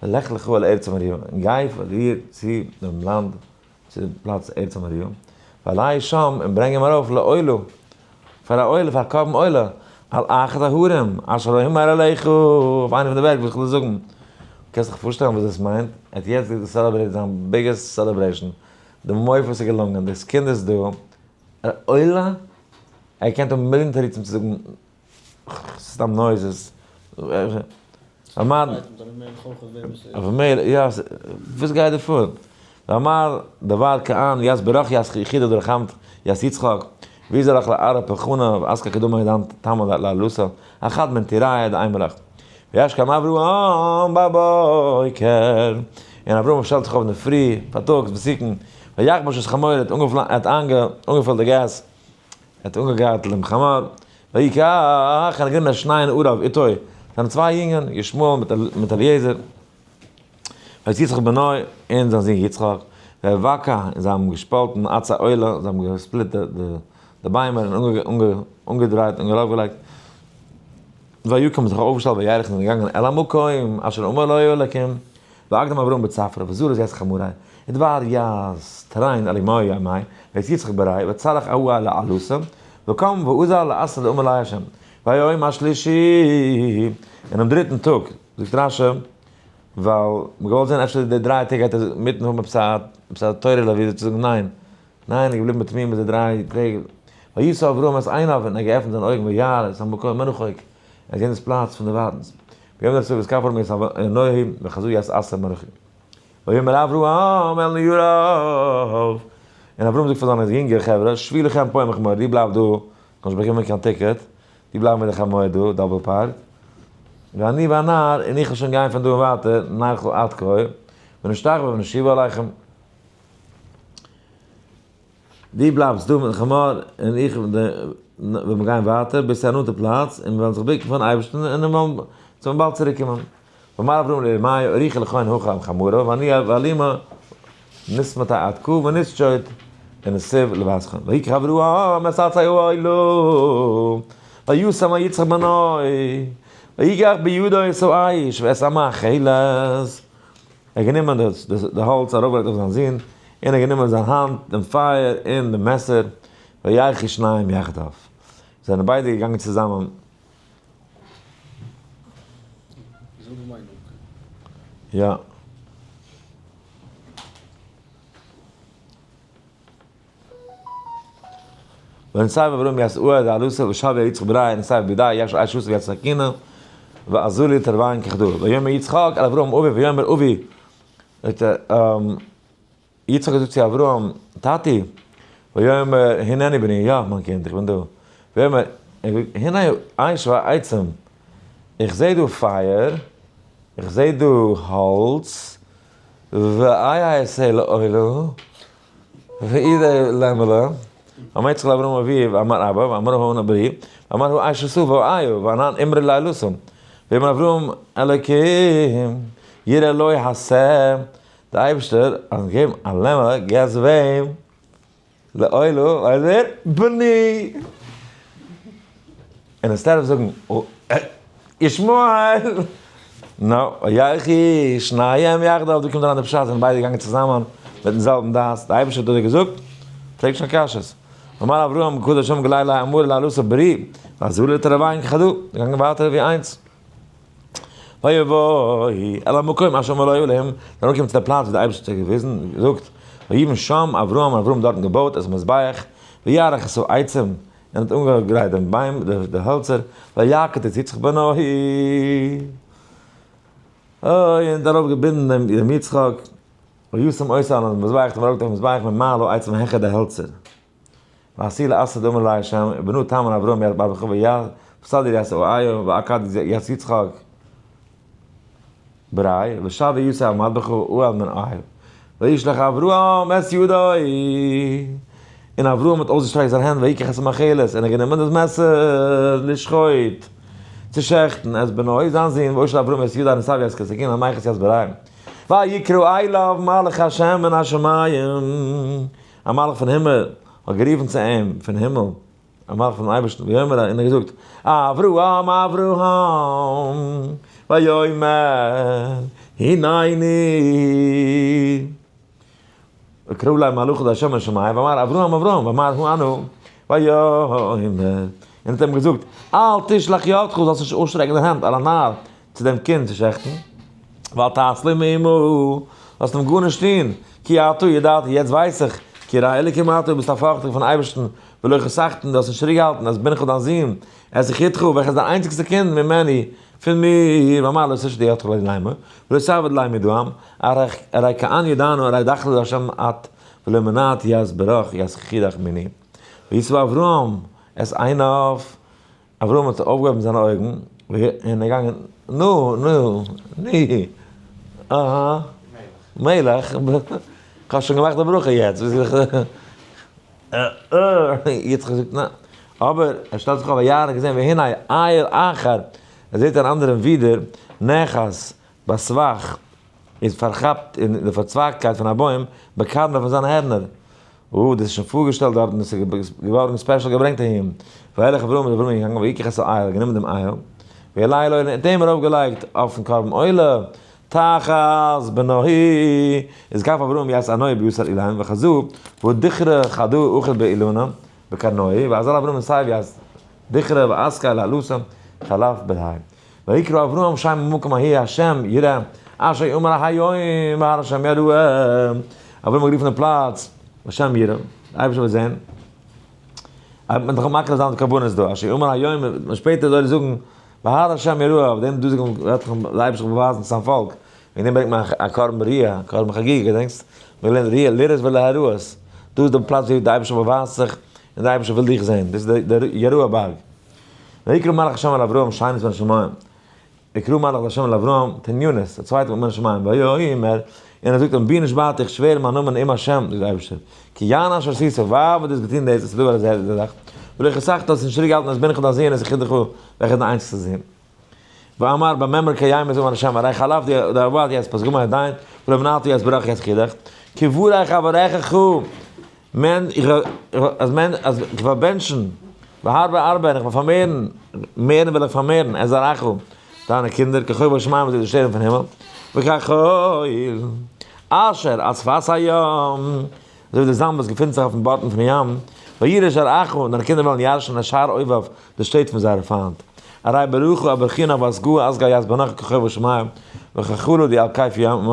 ולך לך אל ארץ המוריה, און גיי פאר דיר צו דעם לאנד, צו דעם פלאץ ארץ המוריה, ועלה שם, און ברענג אים ארויף לעולה, פאר א עולה, פאר א קרבן עולה, על אחד ההרים, אשר אומר אליך, אויף איינע פון די בערג וואס איך וועל דיר זאגן. קענסט זיך פארשטעלן וואס דאס מיינט? ער האט יעצט געסעלעברעיט זיין biggest celebration, די מופת איז געלונגען, דאס קינד איז דא, א עולה? ער קען האבן מיליאן תירוצים צו זאגן סתם noises. אמר, אבער יא, וואס גייט דא פאר? ואמר דבר כען יס ברך יס יחידה דרחמת יס יצחק ויזרח לארע פחונה ואסקה קדומה ידען תמה לעלוסה אחד מן תיראה יד עין מלאך וישכם אברהם בבוקר און אברהם שטעלט זיך אויף אין די פרי פארטאגס ותיקן ויחבוש את חמורו ער האט אנגעפילט די געז ער האט אנגעגארטלט דעם חמור ויקח און ער האט גענומען שני נעריו איתו זיינע צוויי יונגען ישמעאל מיט אליעזר ואת יצחק בנו, און זיין זון יצחק, ויבקע, און זיי האבן געשפאלטן עצי עולה, זיי האבן געספליט די ביימער און אנגעדרייט און ארויפגעלייגט, ויקם זיך אויפגעשטעלט וילך און געגאנגען אל המקום אשר אמר לו האלקים, ויקדם אברהם בצפרא וזרז את חמורי, ודבר יעש תרין אל אמו ימי, ואת יצחק ברי, וצלח אהוה לעלוסה, וקם ועזר לעשות אמר לו ה'. ויום השלישי, אינעם דריטן טאג, זאגט רשי, ווייל מ'האט געוואלט זען אפשר די דריי טעג גייט ער מיטן האבן עפעס א עפעס א תורה'לע ווי אזוי צו זאגן ניין, ניין ער איז געבליבן בתמימות די דריי טעג, וישא אברהם את עיניו און ער האט געעפנט זיינע אויגן וירא את המקום מרחוק, ער האט געזען דאס פלאץ פון דערווייטנס, ויאמר אל שרה כפר מאת אלוהי וחזו יעש עשר מרחוק. ויאמר אברהם אל נעריו, און אברהם זאגט פאר זיינע יונגע חברה, שבו לכם פה עם החמור, דו בלייב דא, קענסט באקומען קיין ticket, דו בלייב מיט די חמור דא, double park. ואני והנער, און איך וועל שוין גיין פון דא און ווייטער, נלכה עד כה, ונשתחוה ונשובה אליכם. דו בלייבסט דא מיטן חמור, און איך וועל מיר גיין ווייטער ביז צו א נאנטע פלאץ, און מיר וועלן זיך בוקן פארן אייבערשטן, און מיר וועלן צו באלד צוריק קומען. ואמר אברהם לירמיהו, אריכו לכון הכא עם חמורו, ואני ואלימה נסמתה עד כה ונסג'וד ונסיב לבסכון. ויקח אברהם את עצי האילו, וישם על יצחק בנו, ויקח בידו את האש ואת המאכלת. ער האט גענומען די האלץ ארויפגעלייגט אויף זיין זון, און ער האט גענומען אין זיין האנט דעם פייער און דעם מעסער, וילכו שניהם יחדיו. זיי זענען ביידע געגאנגען צוזאמען. זעלבע מיינונג. יא. ונסב אברהם יס אוה דעלוסה ושב יצחק בראי נסב בידי יש אשוס ויצחקינה ועזולי תרווין כחדו. ויאמר יצחק אל אברהם אבי ויאמר אבי יצחק זאגט צו אברהם, טאטי, ויאמר הנני בני, יא מיין קינד, איך בין דא. ויאמר הנה אש והעצים, איך זע דא פייער, איך זע דא האלץ, ואיה אעשה לעולה, ואיזה לעמעלע, אמר יצחק לאברהם אביו, אמר אבא, ואמר הוא אנא ברי, ואמר הוא אש עשו ואיו, וענן אמרי לעלוסם. ויאמר אברהם אלוקים, יראה לא יחסה, דער אייבערשטער האט געגעבן א לעמעלע, guess וועם? לעולו, ווייסט ווער? בני! און instead of זאגן, ישמעאל! נו, ויחי שניהם יחדיו, דא קומט אריין די פשט, זענען ביידע געגאנגען צוזאמען מיטן זעלבן דעת, דער אייבערשטער האט אזוי געזאגט, פרעג נישט קיין קשיות. אמר אברהם קדוש שם גלי לי אמור לעלוסה ברי, ועזרו לתרוויין כחדו, געגאנגען ווייטער ווי איינס. ויבוא אל המקום אשר אמר לו אלהים, דערנאך קומט צו דער פלאץ וואו דער אייבערשטער האט געוויזן, געזאגט, ויבן שם אברהם, אברהם דארטן געבויט את המזבח, ויערך את העצים, און האט אנגעגרייט דעם ביים, די העלצער, ויקט את יצחק בנו, אוי, און דערויף געבינדן דעם יצחק, וישם אותו על המזבח, און ארויף אויפן מזבח ממעל העצים העכער די העלצער. ועשי לעשה דומה לי השם, ובנו תמן אברהם יד בר וכו' יא, וסדר יעשה אוהיו, ועקד יעשה יצחק ברי, ושב יוסף על מטבחו אוהל מן אוהיו. וישלח אברהם את ידו, און אברהם האט אויסגעשטרעקט זיין הענט ויקח את המאכלת, און ער האט גענומען דאס מעסער לשחוט, צו שעכטן, את בנו, זיין זון, וישל אברהם את ידו הנשא ויעש כסכין המכס יעש ברי. ויקרא אליו מלאך השם מן השמים, א מלאך פון הימל האט גערופן צו אים פון הימל, א מלאך פונעם אייבערשטן, ויאמר און ער האט געזאגט, אברהם אברהם, ויאמר, הנני. וקראו להם מלאכו לה' מן השמים, ואמר אברהם אברהם, ואמר הוא אנו, ויאמר, און האט אים געזאגט, אל תשלח ידך, זאלסט נישט אויסשטרעקן דיין האנט אל הנער, צו דעם קינד צו שעכטן, ואל תעש לו מאומה, זאלסט אים גארנישט טון, כי עתה ידעתי, יעצט ווייס איך, כי ירא אלוקים אתה, ביסט א פארכטיגער פון אייבערשטן, ולא חסכת, דו האסט נישט צוריקגעהאלטן, את בנך דיין זון, את יחידך, וועלכער איז דיין איינציגסטער קינד, ממני, פון מיר, ואמר לא תשת ידך לאמה, ולא תעבד לאמי דאם, הרי כען ידענו, הרי דחלו לה' את, ולא מנעת יז ברך, יז חידך מיני. וישא אברהם את עיניו, אברהם האט אויפגעהויבן זיינע אויגן, און ער געגאנגען, נו, נו, ני, אהא, מלך, כ'האב שוין געמאכט די ברכה יעצט, יצחק זאגט ניין, אבער ער שטעלט זיך אויף וירא האט געזען והנה איל אחר, ער זעט אן אנדערן ווידער, נאחז בסבך, איז פארכאפט אין די פארצווייגטקייט פון א בוים, בקרניו פון זיינע הערנער. או, דאס איז שוין פארגעשטעלט דארטן, דאס איז געווארן special געברענגט אהין. וילך אברהם איז אברהם געגאנגען ויקח את האיל, גענומען דעם איל, ויעלהו און האט אים ארויפגעלייגט אויפן קרבן עולה, תחת בנו, איז כף אברהם יעש ענוי בישר אילן, וחזו, והוא דכרא חדא אוכל באילנא, בקרנוי, ואזל אברהם מסייב יעש דכרא ואסקא לעלוסם, חלף בלהי. ויקרא אברהם שם במקום ההיא השם יראה, אשר יאמר היום בהר השם יראה. אברהם האט גערופן דעם פלאץ השם יראה, דער אייבערשטער וועט זען. מען דארף מקריב זיין די קרבנות דא, אשר יאמר היום, און שפעטער זאל ער זאגן בהר השם יראה, אויף דעם דאזיגן וועט זיך דער אייבערשטער באווייזן צו זיין פאלק, וועגן דעם ברענגט מען א קרבן ראיה, א קרבן חגיגה, געדענקסט? מיר לערנען ראיה, לראות ולהראות, דא איז דער פלאץ ווי דער אייבערשטער באווייזט זיך, און דער אייבערשטער וויל דיך זען, דאס איז דער יראה בארג. ויקרא מלאך השם אל אברהם שנית מן השמים, ויקרא מלאך השם אל אברהם תנינות, א צווייטע מאל מן השמים, ויאמר, און ער זאגט אים, בי נשבעתי, איך שווער מיין נאמען עם השם, זאגט דער אייבערשטער, כי יען אשר עשית, ווייל וואס דו האסט געטון דאס, איז דבר הזה, די זאך, ולא חסכת, האסט נישט צוריקגעהאלטן, את בנך דיין זון, את יחידך, וועלכער איז דיין איינציגסטער זון. ואמר במאמר קיים איז אמר השם, הרי חלף די ארבעת יעש פסגום הידיים, ולא מנעתי יעש ברך יעש חידך, כי ברך אברכך, מען, איך, אז מען, אז איך וועל בענטשן, והרבה ארבה, און איך וועל פארמערן, מערן וועל איך פארמערן, את זרעך, דיינע קינדער, ככוכבי השמים אזוי די שטערן פון הימל, וכחול אשר על שפת הים, אזוי ווי די זאמד וואס געפינט זיך אויפן בארטן פון ים, וירש זרעך, און דיינע קינדער וועלן ירשן את שער אויביו, די שטעט פון זייערע פיינט. הרי ברכה אברכינך ואשגוה אשגה יעש בנך ככוכבי השמים, וכחלו די על כיף ים,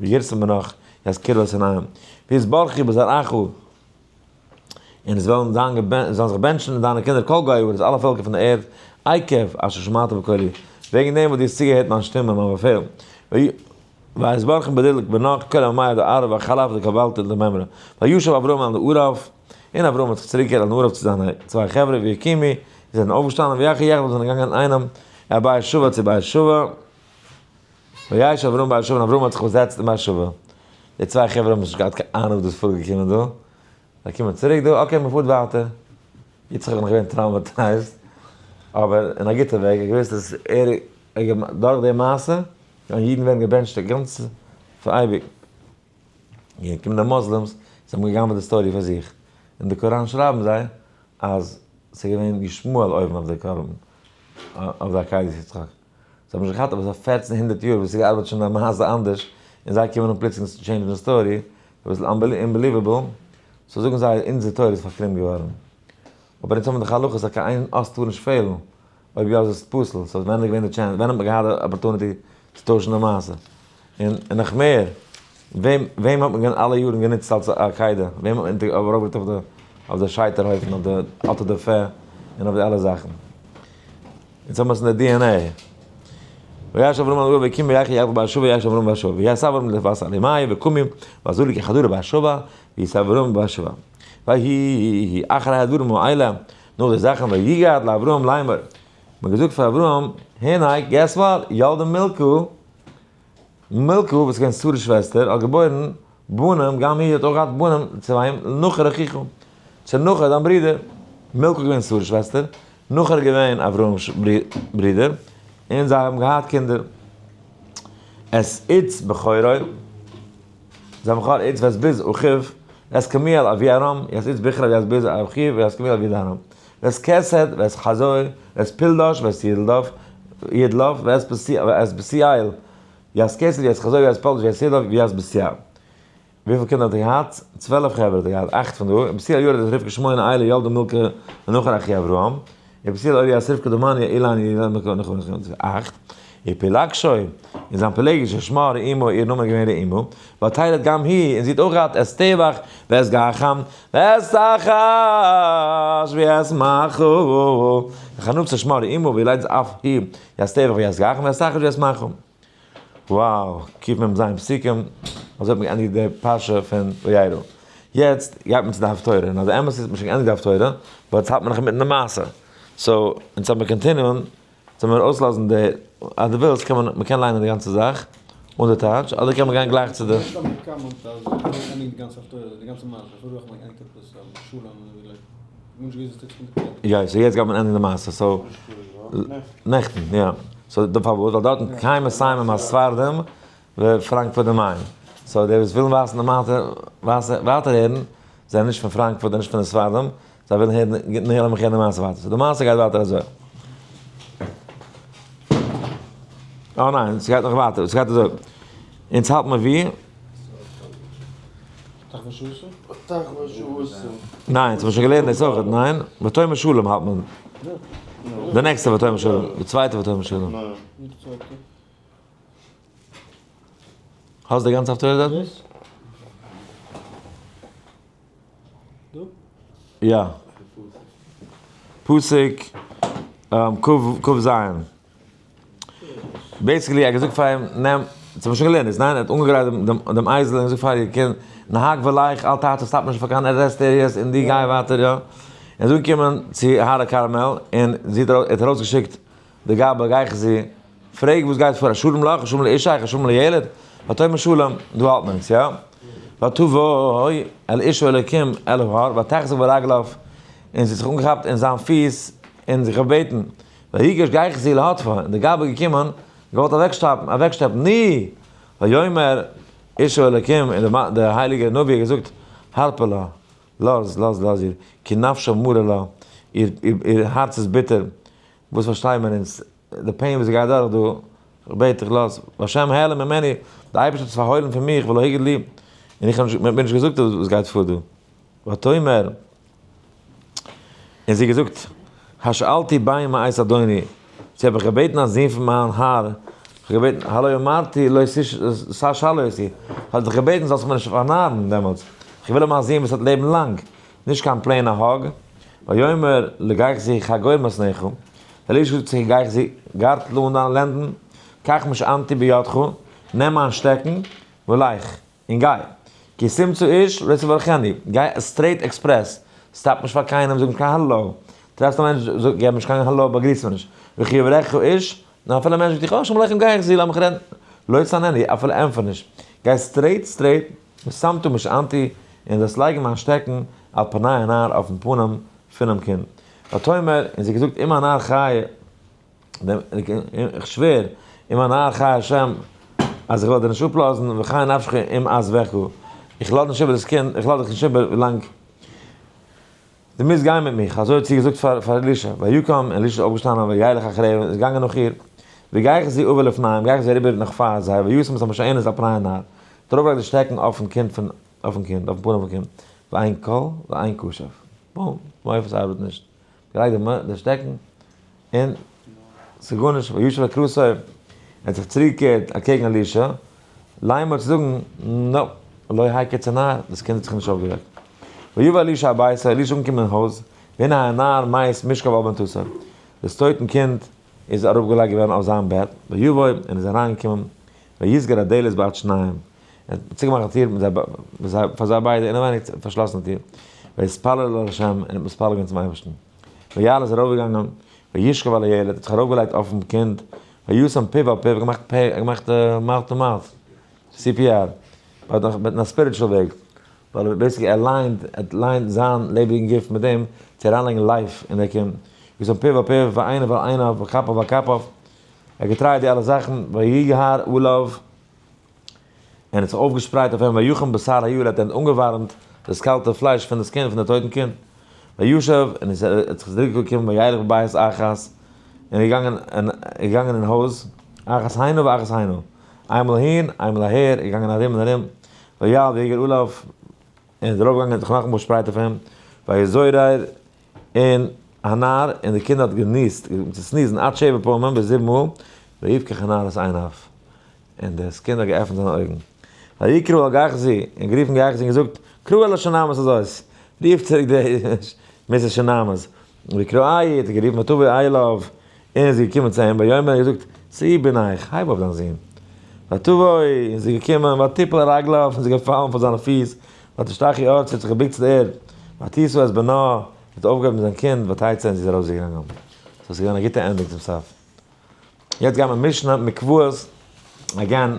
וירסן בנך, יזכירו את עיניהם. ויתברכו בזרעך, און און עס וועלן זיין זאלן זיך בענטשן דיינע קינדער כל גויי הארץ, אלע פעלקער פון דער ערד, עקב אשר שמעת בקולי, וועגן דעם וואס דו האסט צוגעהערט מיין שטימע, מיין באפעל. ויתברכון בדלק בנך כל עמי דארעא והחלף דקבלתא למימרא. וישב אברהם אל נעריו, און אברהם האט זיך צוריקגעקערט אל נעריו צו זיינע צוויי חברה, ויקומו, זיי זענען אויפגעשטאנען, וילכו יחדיו זענען געגאנגען אינאיינעם, אל באר שבע צו באר שבע. וישב אברהם באר שבע, און אברהם האט זיך באזעצט אין באר שבע. די צוויי חברה האבן נישט געהאט קיין אהנונג וואס דא איז פארגעקומען דא. זיי קומען צוריק דא, okay, מען פארט ווייטער. יצחק איז נאך געווען traumatized, אבער אין א גוטע וועג, ער האט געוואוסט אז ער, דורך די מעשה, גייען אידן ווערן געבענטשט די גאנצע, פאר אייביג. און קומען די מוסלימס, זיי האבן גע'גנב'עט די story פאר זיך. אין די קוראן שרייבן זיי אז ס'איז געווען ישמעאל אויבן אויף די קרבן, אויף די עקידת יצחק. זיי האבן נישט געהאט אבער ס'איז פערצן הונדערט יאר וואס ס'געארבעט שוין די מעשה אנדערש, און זיי קומען אן פלוצלינג צו change ן די story, אביסל unbelievable, so זאגן זיי אונזער תורה איז פארקרומט געווארן. אבער אונז האבן דאך הלכות אז קיין איין אות טאר נישט פעלן, אויב יא איז עס פסול, so ווען איז געווען די chance, ווען האט מען געהאט די opportunity צו טוישן די מעשה? און נאך מער, וועם וועם האט מען אלע יארן גענוצט אלס עקידה? וועם האט מען ארויפגעלייגט אויף די אויף די שייטער הויפן, אויף די אוטו דע פע, און אויף די אלע זאכן? אונז האבן עס אין די DNA. וישב אברהם אל וקים ויחי יעקב באר שבע וישב אברהם באר שבע ויסב אברהם לפס עלי וקומים ועזו לי כחדור באר שבע ויסב אברהם באר שבע ויהי אחרי הדברים האלה נאך די זאכן ויגד לאברהם לאמר מ'האט געזאגט פאר אברהם הנה guess what ילדה מלכה מלכה וואס איז געווען שרה'ס שוועסטער האט געבוירן בנים גם היא האט אויך געהאט בנים צו וועם? לנחור אחיך צו נחור דיין ברודער, מלכה איז געווען שרה'ס שוועסטער, נחור איז געווען אברהם'ס ברודער, און זיי האבן געהאט קינדער. את עוץ בכורו, זיי האבן געהאט עוץ ואת בוז אחיו, ואת כמואל אבי ארם, את עוץ בכרו ואת בוז אחיו, ואת כמואל אבי ארם, ואת כסד ואת חזו, ואת פלדש ואת ידלף, ידלף, ואת בתואל, ואת כסד ואת חזו ואת פלדש ואת ידלף ואת בתואל. וויפיל קינדער האט ער געהאט? 12 חברה האט ער געהאט, אכט פון דא, ובתואל ילדה את רבקה שמונה אלה ילדה מלכה לנחור אחי אברהם, ובתואל ילדה את רבקה תמניא אלין ילדה מלכה לנחור אחי אכט, ופלגשו, און זיין פילגש שמה רעומה, איר נאמען איז געווען רעומה, ותלד גם היא, און זי האט אויך געהאט את תבח ואת גחם, ואת תחש ואת מעכה, וחנופתא שמה רעומה, וילדת אף היא, את תבח ואת גחם ואת תחש ואת מעכה. Wow, קיפ מ זיין פסוקים, אזוי האט מען געענדיגט די פרשה פון וירא. יעצט גייט מען צו די הפטורה, און אז די אמת איז, מען שוין געענדיגט די הפטורה, but יעצט האלט מען נאך אינמיטן די מעשה. So, אונז האבן מיר continue ען, זאל מיר אויסלאזן די, אז דו ווילסט קען מען, מען קען ליינען די גאנצע זאך, אן די טייטש, אדער קען מען גיין גלייך צו די. יא, so יעצט גייט מען ענדיגן די מעשה, so, נעכטן, יא. So די פארוואס? ווייל דארטן קיין מסיימים הספרדים ופראנקפורט די מיין. So די וואס ווילן ווייסן די מעשה, ווייטער הערן, זענען נישט פון פראנקפורט און נישט פון די ספרדים, זיי ווילן הערן, נו לאמיך הערן די מעשה ווייטער. So די מעשה גייט ווייטער אזוי. אה ניין, ס'גייט נאך ווייטער, ס'גייט אזוי. אונז האלט מיר ווי? ניין, ס'האט מען שוין געלערנט דאס אויך, ניין? ותאמר שלום האלט מען. די נעקסטע ותאמר שלום, די צווייטע ותאמר שלום. האסט די גאנצע הפטורה דארט? יא. פסוק ק ז. Basically ער האט געזאגט פאר אים, נעם, דאס האט מען שוין געלערנט דאס, ניין? ער האט אנגעגרייט דעם אייזל און געזאגט פאר איר קינד, נהג ולך אל תעצור, stop נישט פאר קיין rest areas און דו גיי ווייטער, יא. ער איז אנגעקומען צו הר הכרמל און זי האט ער האט ארויסגעשיקט די גבאי גיחזי, פרעג וואס גייט פאר, השלום לך, השלום לאשך, השלום לילד, ותאמר שלום, דא האלט מען אונז, יא? ותבוא אל איש האלוקים אל ההר ותחזק ברגליו, און זי האט זיך אנגעכאפט אין זיין פיס און זיך געבעטן, ויגש גיחזי להדפה, און די גבאי געקומען, געוואלט אוועקשטאפן, אוועקשטעפן, ני! ויאמר איש האלוקים, און דער הייליגער נביא האט געזאגט, הרפה לה, לאז, לאז, לאז איר, כי נפשה מרה לה, איר הארץ איז ביטער, וואס פארשטייען מיר אונז, די pain וואס זי גייט דורך דא, איך בעט דיך לאז, והשם העלים ממני, די אייבערשטער האט עס פארהוילן פון מיך, ולא הגיד לי, און איך האב נישט, מען האט מיר נישט געזאגט וואס גייט פאר דא. ותאמר, און זי האט געזאגט, השאלתי בן מאת אדוני, צו האב איך געבעטן א זון פון מיין האר, איך האב געבעטן, הלא אמרתי לא תשלה אותי, האב איך דיך געבעטן זאלסט מיר נישט פארנארן דעמאלטס, איך וויל האבן א זון וואס וועט לעבן לאנג. נישט קיין plain א hug. ויאמר לגיחזי חגור מתניך, אלישע זאגט צו גיחזי, גארטל אן דיינע לענדן, קח משענתי בידך, נעם מיין שטעקן, ולך, און גיי. כי תמצא איש, לא תברכנו, גיי straight express, stop נישט פאר קיינעם, זאג נישט קיין האלא, טרעפסט א מענטש, זאג, געב נישט קיין האלא, באגריס אים נישט. וכי יברכך איש, נאר אפילו א מענטש זאגט דיך, אה, שלום עליכם גיחזי, לאמיך רעדן. לא תעננו, אפילו ענטפער נישט. גיי straight straight, ושמת משענתי, און זאלסט לייגן מיין שטעקן על פני הנער אויפן פנים פונעם קינד. ותאמר, און זי האט געזאגט, אם הנער חי, איך שווער, אם הנער חי השם, אז איך וועל דיר נישט אפלאזן, וחי נפשך אם אעזבך. איך לאז נישט איבער דאס קינד, איך לאז דיך נישט איבער ווילאנג דו מוזט גיין מיט מיך. אזוי האט זי געזאגט פאר אלישע. ויקם, און אלישע איז אויפגעשטאנען, וילך אחריה, און איז געגאנגען נאך איר. וגיחזי עבר לפניהם, גיחזי אריבער נאך פאר זיי, וישם את המשענת על פני הנער. האט ארויפגעלייגט די שטעקן אויפן קינד פון, אויפן קינד, אויפן פנים פון קינד, ואין קול ואין קשב. בום, מופת ארבעט נישט. געלייגט די שטעקן, און ס'איז גארנישט, וישב לקראתו, ער האט זיך צוריקגעקערט אקעגן אלישע, לאמר צו זאגן, no, לא הקיץ הנער, דאס קינד האט זיך נישט אויפגעוועקט. ויבא אלישע הביתה, אלישע אנגעקומען אין הויז, והנה הנער מת משכב על מטתו, דאס טויטן קינד איז אראפגעלייגט געווארן אויף זיין בעט, ויבא, און איז אריינגעקומען, ויסגר הדלת בעד שניהם, ער האט צוגעמאכט די טיר מיט זיי, פאר זיי ביידע אינעווייניג פארשלאסן די טיר, ויתפלל אל ה', און האט מתפלל געווען צום אייבערשטן. ויעל איז ארויפגעגאנגען, וישכב על הילד, האט זיך ארויפגעלייגט אויפן קינד, וישם פיו על פיו, געמאכט פה, געמאכט mouth to mouth, CPR, but אין א spiritual וועג, ווייל basically ער ליינט, ער ליינט זיין לעבעדיגן גוף מיט דעם צו אריינלייגן life אין דער קינד, וישם פיו על פיו, ועיניו על עיניו, וכפיו על כפיו, ער האט געטרייט די אלע זאכן, ויגהר עליו, און האט זיך אויפגעשפרייט אויף אים, ויחם בשר הילד, ער האט אנגעווארעמט דאס קאלטע פלייש פון דאס קינד, פון דעם טויטן קינד. וישב, און עס האט זיך צוריק געקומען, וילך בבית אחת, און איז געגאנגען, און איז געגאנגען אין הויז, אחת הנה ואחת הנה, איינמאל אהין, איינמאל אהער, איז געגאנגען ארום און ארום, ויעל ויגר עליו, און איז ארויפגעגאנגען און זיך נאכאמאל געשפרייט אויף אים, ויזורר, און הנער, און די קינד האט געניסט, צו sneeze ן, עד שבע פעמים, ביז זיבן מאל, ויפקח הנער את עיניו. און דאס קינד האט געעפנט זיינע אויגן. ויקרא אל גיחזי, און גערופן גיחזי און געזאגט, קרא אל השונמית הזאת, רוף צוריק די Mrs. שונמית. ויקראהו, האט ער גערופן ותבא אליו, און איז געקומען צו אים, ויאמר, און געזאגט, שאי בנך, הייב אויף דיין זון. ותבא, און זי איז געקומען, ותפל על רגליו, און זי איז געפאלן פאר זיינע פיס, ותשתחו ארצה, האט זיך געבוקט צו די ערד, ותשא את בנה, זי האט אויפגעהויבן זיין קינד, ותצא, און זי איז ארויסגעגאנגען. so עס איז געווען א גוטע ending צום סוף. יעצט גייען מיר משנה מקוואות, again,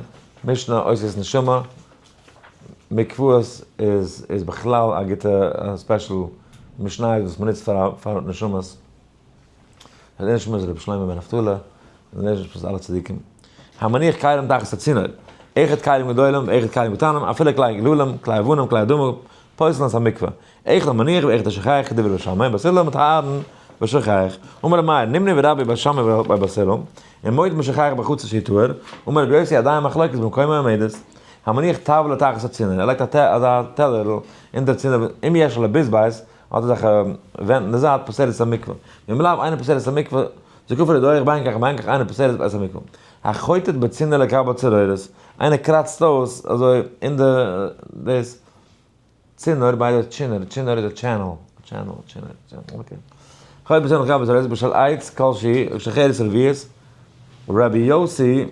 משנה אותיות נשמה, מקוואות איז איז בכלל א גוטע special משניות וואס מ'נוצט פאר פאר נשמות, די נשמה איז רבי שלמה בן נפתלי, און די נשמות איז אלע צדיקים. המניח כלים תחת הצינור, אחד כלים גדולים ואחד כלים קטנים, אפילו כלי גללים, כלי אבנים, כלי אדמה, פוסלין את המקווה. אחד המניח ואחד השוכח, כדברי בית שמאי, בית הלל מטהרין בשוכח. אמר רבי מאיר, נמנו רבי בית שמאי ובית הלל, און מודים בשוכח בחצר שהוא טהור, אמר רבי יוסי עדיין מחלוקת במקומה עומדת, המניח טבלא תחת הצינור, ער לייגט אזא טעלערל אונטער צינור, אם יש לו ביז בית, האט ער זיך ווענט אין די זייט, פוסלת את המקווה. ואם לאו אינו פוסלת את המקווה, זקפה לדוח בין כך ובין כך אינו פוסלת את המקווה. החוטט בצינור לקבל צרורות, איינער קראצט אויס אזוי אין די דאס צינור ביי די טשינער, צינור איז א channel, channel, טשינער, okay. חוטט בצינור לקבל צרורות בשל עץ כל שהוא, שחרס רביעית, רבי יוסי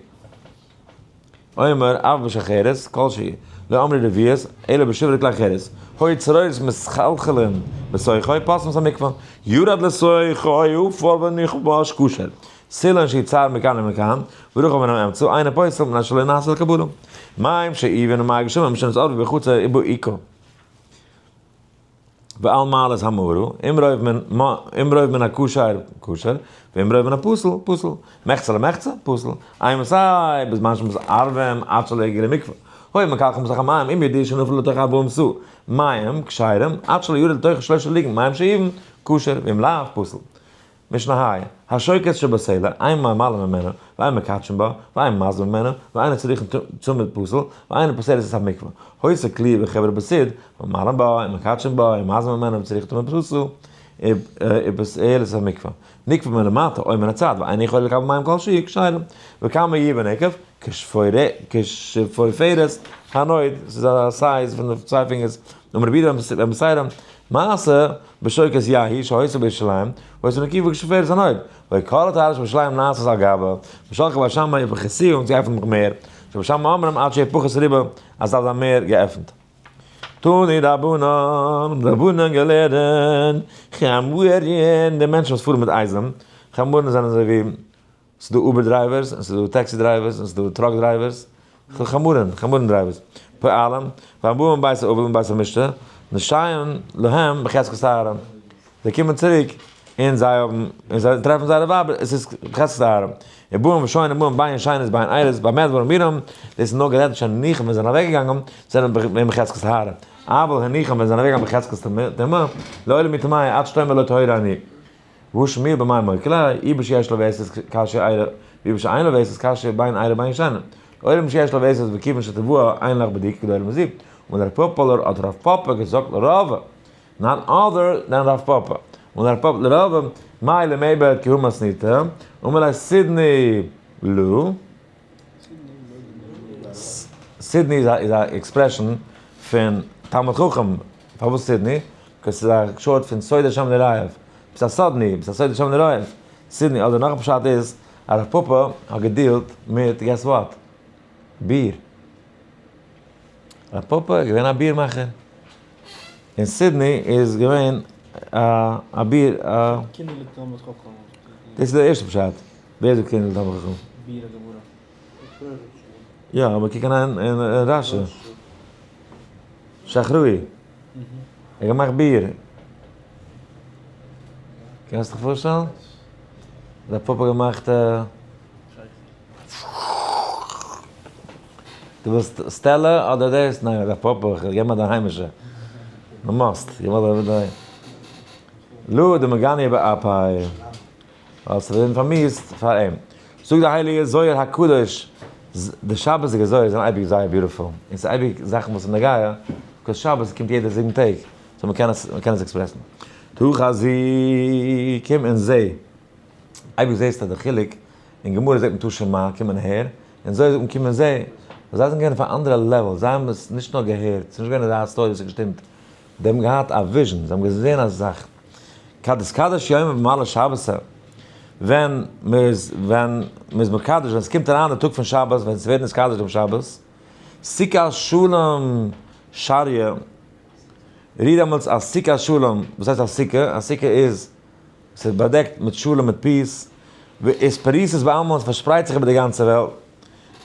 אומר אף בשל חרס כל שהוא, לא אמרו רביעית, אלא בשברי כלי חרס. היו צרורות מתחלחלים בתוכו, פוסלין את המקווה. ירד לתוכו עפר ונכבש כשר. סילון שהוא צר מכאן ומכאן, ורחב מן האמצע, אינו פוסל מפני שלא נעשה לקבלה. מים שאובין ומי גשמים שנתערבו בחצר ובעיקה. ועל מעלות המערה, אם רוב מן, אם רוב מן הכשר, כשר, ואם רוב מן הפסול, פסול. מחצה למחצה, פסול. אימתי, בזמן שמתערבים, עד שלא יגיעו למקווה. היו מקלחין בתוך המים, אם ידוע שנפלו לתוך ארבעים סאה. מים, כשרים, עד שלא ירד לתוך שלושה לוגין, מים שאובין, כשר, ואם לאו, פסול. משנה ה', השוקת שבסלע, אין ממלאין ממנה, ואין מקדשין בה, ואין מזין ממנה, ואינה צריכה תמיד פסול, ואינה פוסלת את המקווה. היתה כליה וחברה בסיד, ממלאין בה, ומקדשין בה, ומזין ממנה, וצריכה תמיד פסול, ופוסלת את המקווה. נקבה מלמטה, או מן הצד, ואינה יכולה לקבל מים כל שהוא, כשרים. וכמה יהיה בנקב? כשפופרת הנוד, ס'איז א size פון די צוויי פינגערס, אמר רבי יהודה בן בתירא, מעשה בשוקת יהי שהיתה בירושלים, והיתה נקיבה כשפופרת הנוד, וכל הטהרה שבירושלים נעשית על גבה, ושלחה בית שמאי ופחתוה און זי עפנט נאך מער, שבית שמאי אומרים עד שיהא פחות רובה, אז דארף זיין מער געעפנט. תנו רבנן, רבנן געלערנט, חמורין, די מענטשן וואס פארן מיט אייזלען, חמורין זענען אזוי ווי, ס'איז דא Uber drivers, און ס'איז דא taxi drivers, און ס'איז דא truck drivers, חמורין, חמורין drivers, פועלים, והבאים מבית האבל ומבית המשתה, נשיהם להם בחזקת טהרה. זיי קומען צוריק און זיי האבן, און זיי טרעפן זייערע ווייבער, עס איז בחזקת טהרה. ובאים ושוהין ובאים בין ישנות בין ערות, במה דברים אמורים, דאס איז נאר גערעדט שהניחום ווען זיי זענען אוועקגעגאנגען, זענען געווען בחזקת טהרה. אבל הניחום ווען זיי זענען אוועקגעגאנגען בחזקת טומאה, לעולם היא טמאה עד שתאמר לא טהורה אני. והא שמואל במאי מוקי לה, אי בשיש לה וסת קשיא ערה, ואי בשאין לה וסת קשיא בין ערה בין ישנה. לעולם שיש לה וסת וכיוון שטבוע אין לך בדיקה גדולה מזו. און רב פפא האט רב פפא געזאגט לרבא, none other than רב פפא. און רב פפא לרבא, מאי למיעבד כי הא מתניתא, אמר ליה סידני לא. סידני איז א expression פון תלמיד חכם. פארוואס סידני? because ס'איז א short פון סוד השם ליראיו. ביסט א סדני, ביסט א סוד השם ליראיו. סידני, אדער נאך א פשט איז, אז רב פפא האט געדילט מיט, guess what? ביר. רב פפא איז געווען א ביר מאכער. און סידני איז געווען א ביר א. קינדער לתלמיד חכם. דאס איז דער ערשטער פשט. ווער זאגט קינדער לתלמיד חכם? ביר הגמרא. יא, אבער קוק אריין אין רשי. שחרוי. ער האט געמאכט ביר. קענסט דיך פארשטעלן? רב פפא געמאכט. דו ווילסט סטעלע אדער דאס? ניין, רב פפא, געב מיר די היימישע. מ'מוזט, געב מיר די. לא דמגניא באפיה. ווייל ס'ווערט פארמיאוסט פאר אים. זאגט דער הייליגער זוהר הקדוש, די שבת'דיגע זוהר זענען אייביג זייער beautiful, און ס'איז אייביג זאכן וואס איז נוגע, because שבת קומט יעדע 7 טעג, so מ'קען עס, מ'קען עס express ן. תא חזי, קום און זע. אייביג זעסטו די חילוק, אין גמרא זעט מען תא שמע, קום און הער, אין זוהר זאגט מען קום און זע. זיי זענען געווען אויף א אנדערע level, זיי האבן עס נישט נאר געהערט, ס'איז נישט געווען אזא story וואס איז געשטימט, זיי האבן געהאט א vision, זיי האבן געזען א זאך. כדתקדש יומא במעלי שבתא, ווען מ'איז ווען מ'איז מקדש, ווען ס'קומט אריין די טאג פון שבת, ווען ס'ווערט נתקדש דעם שבת, סוכת שלום שריא, רי דעמאלטס א סוכת שלום, וואס הייסט א סוכה? א סוכה איז, ס'איז באדעקט מיט שלום מיט peace, ואתפריסת בעלמא, עס פארשפרייט זיך איבער די גאנצע וועלט.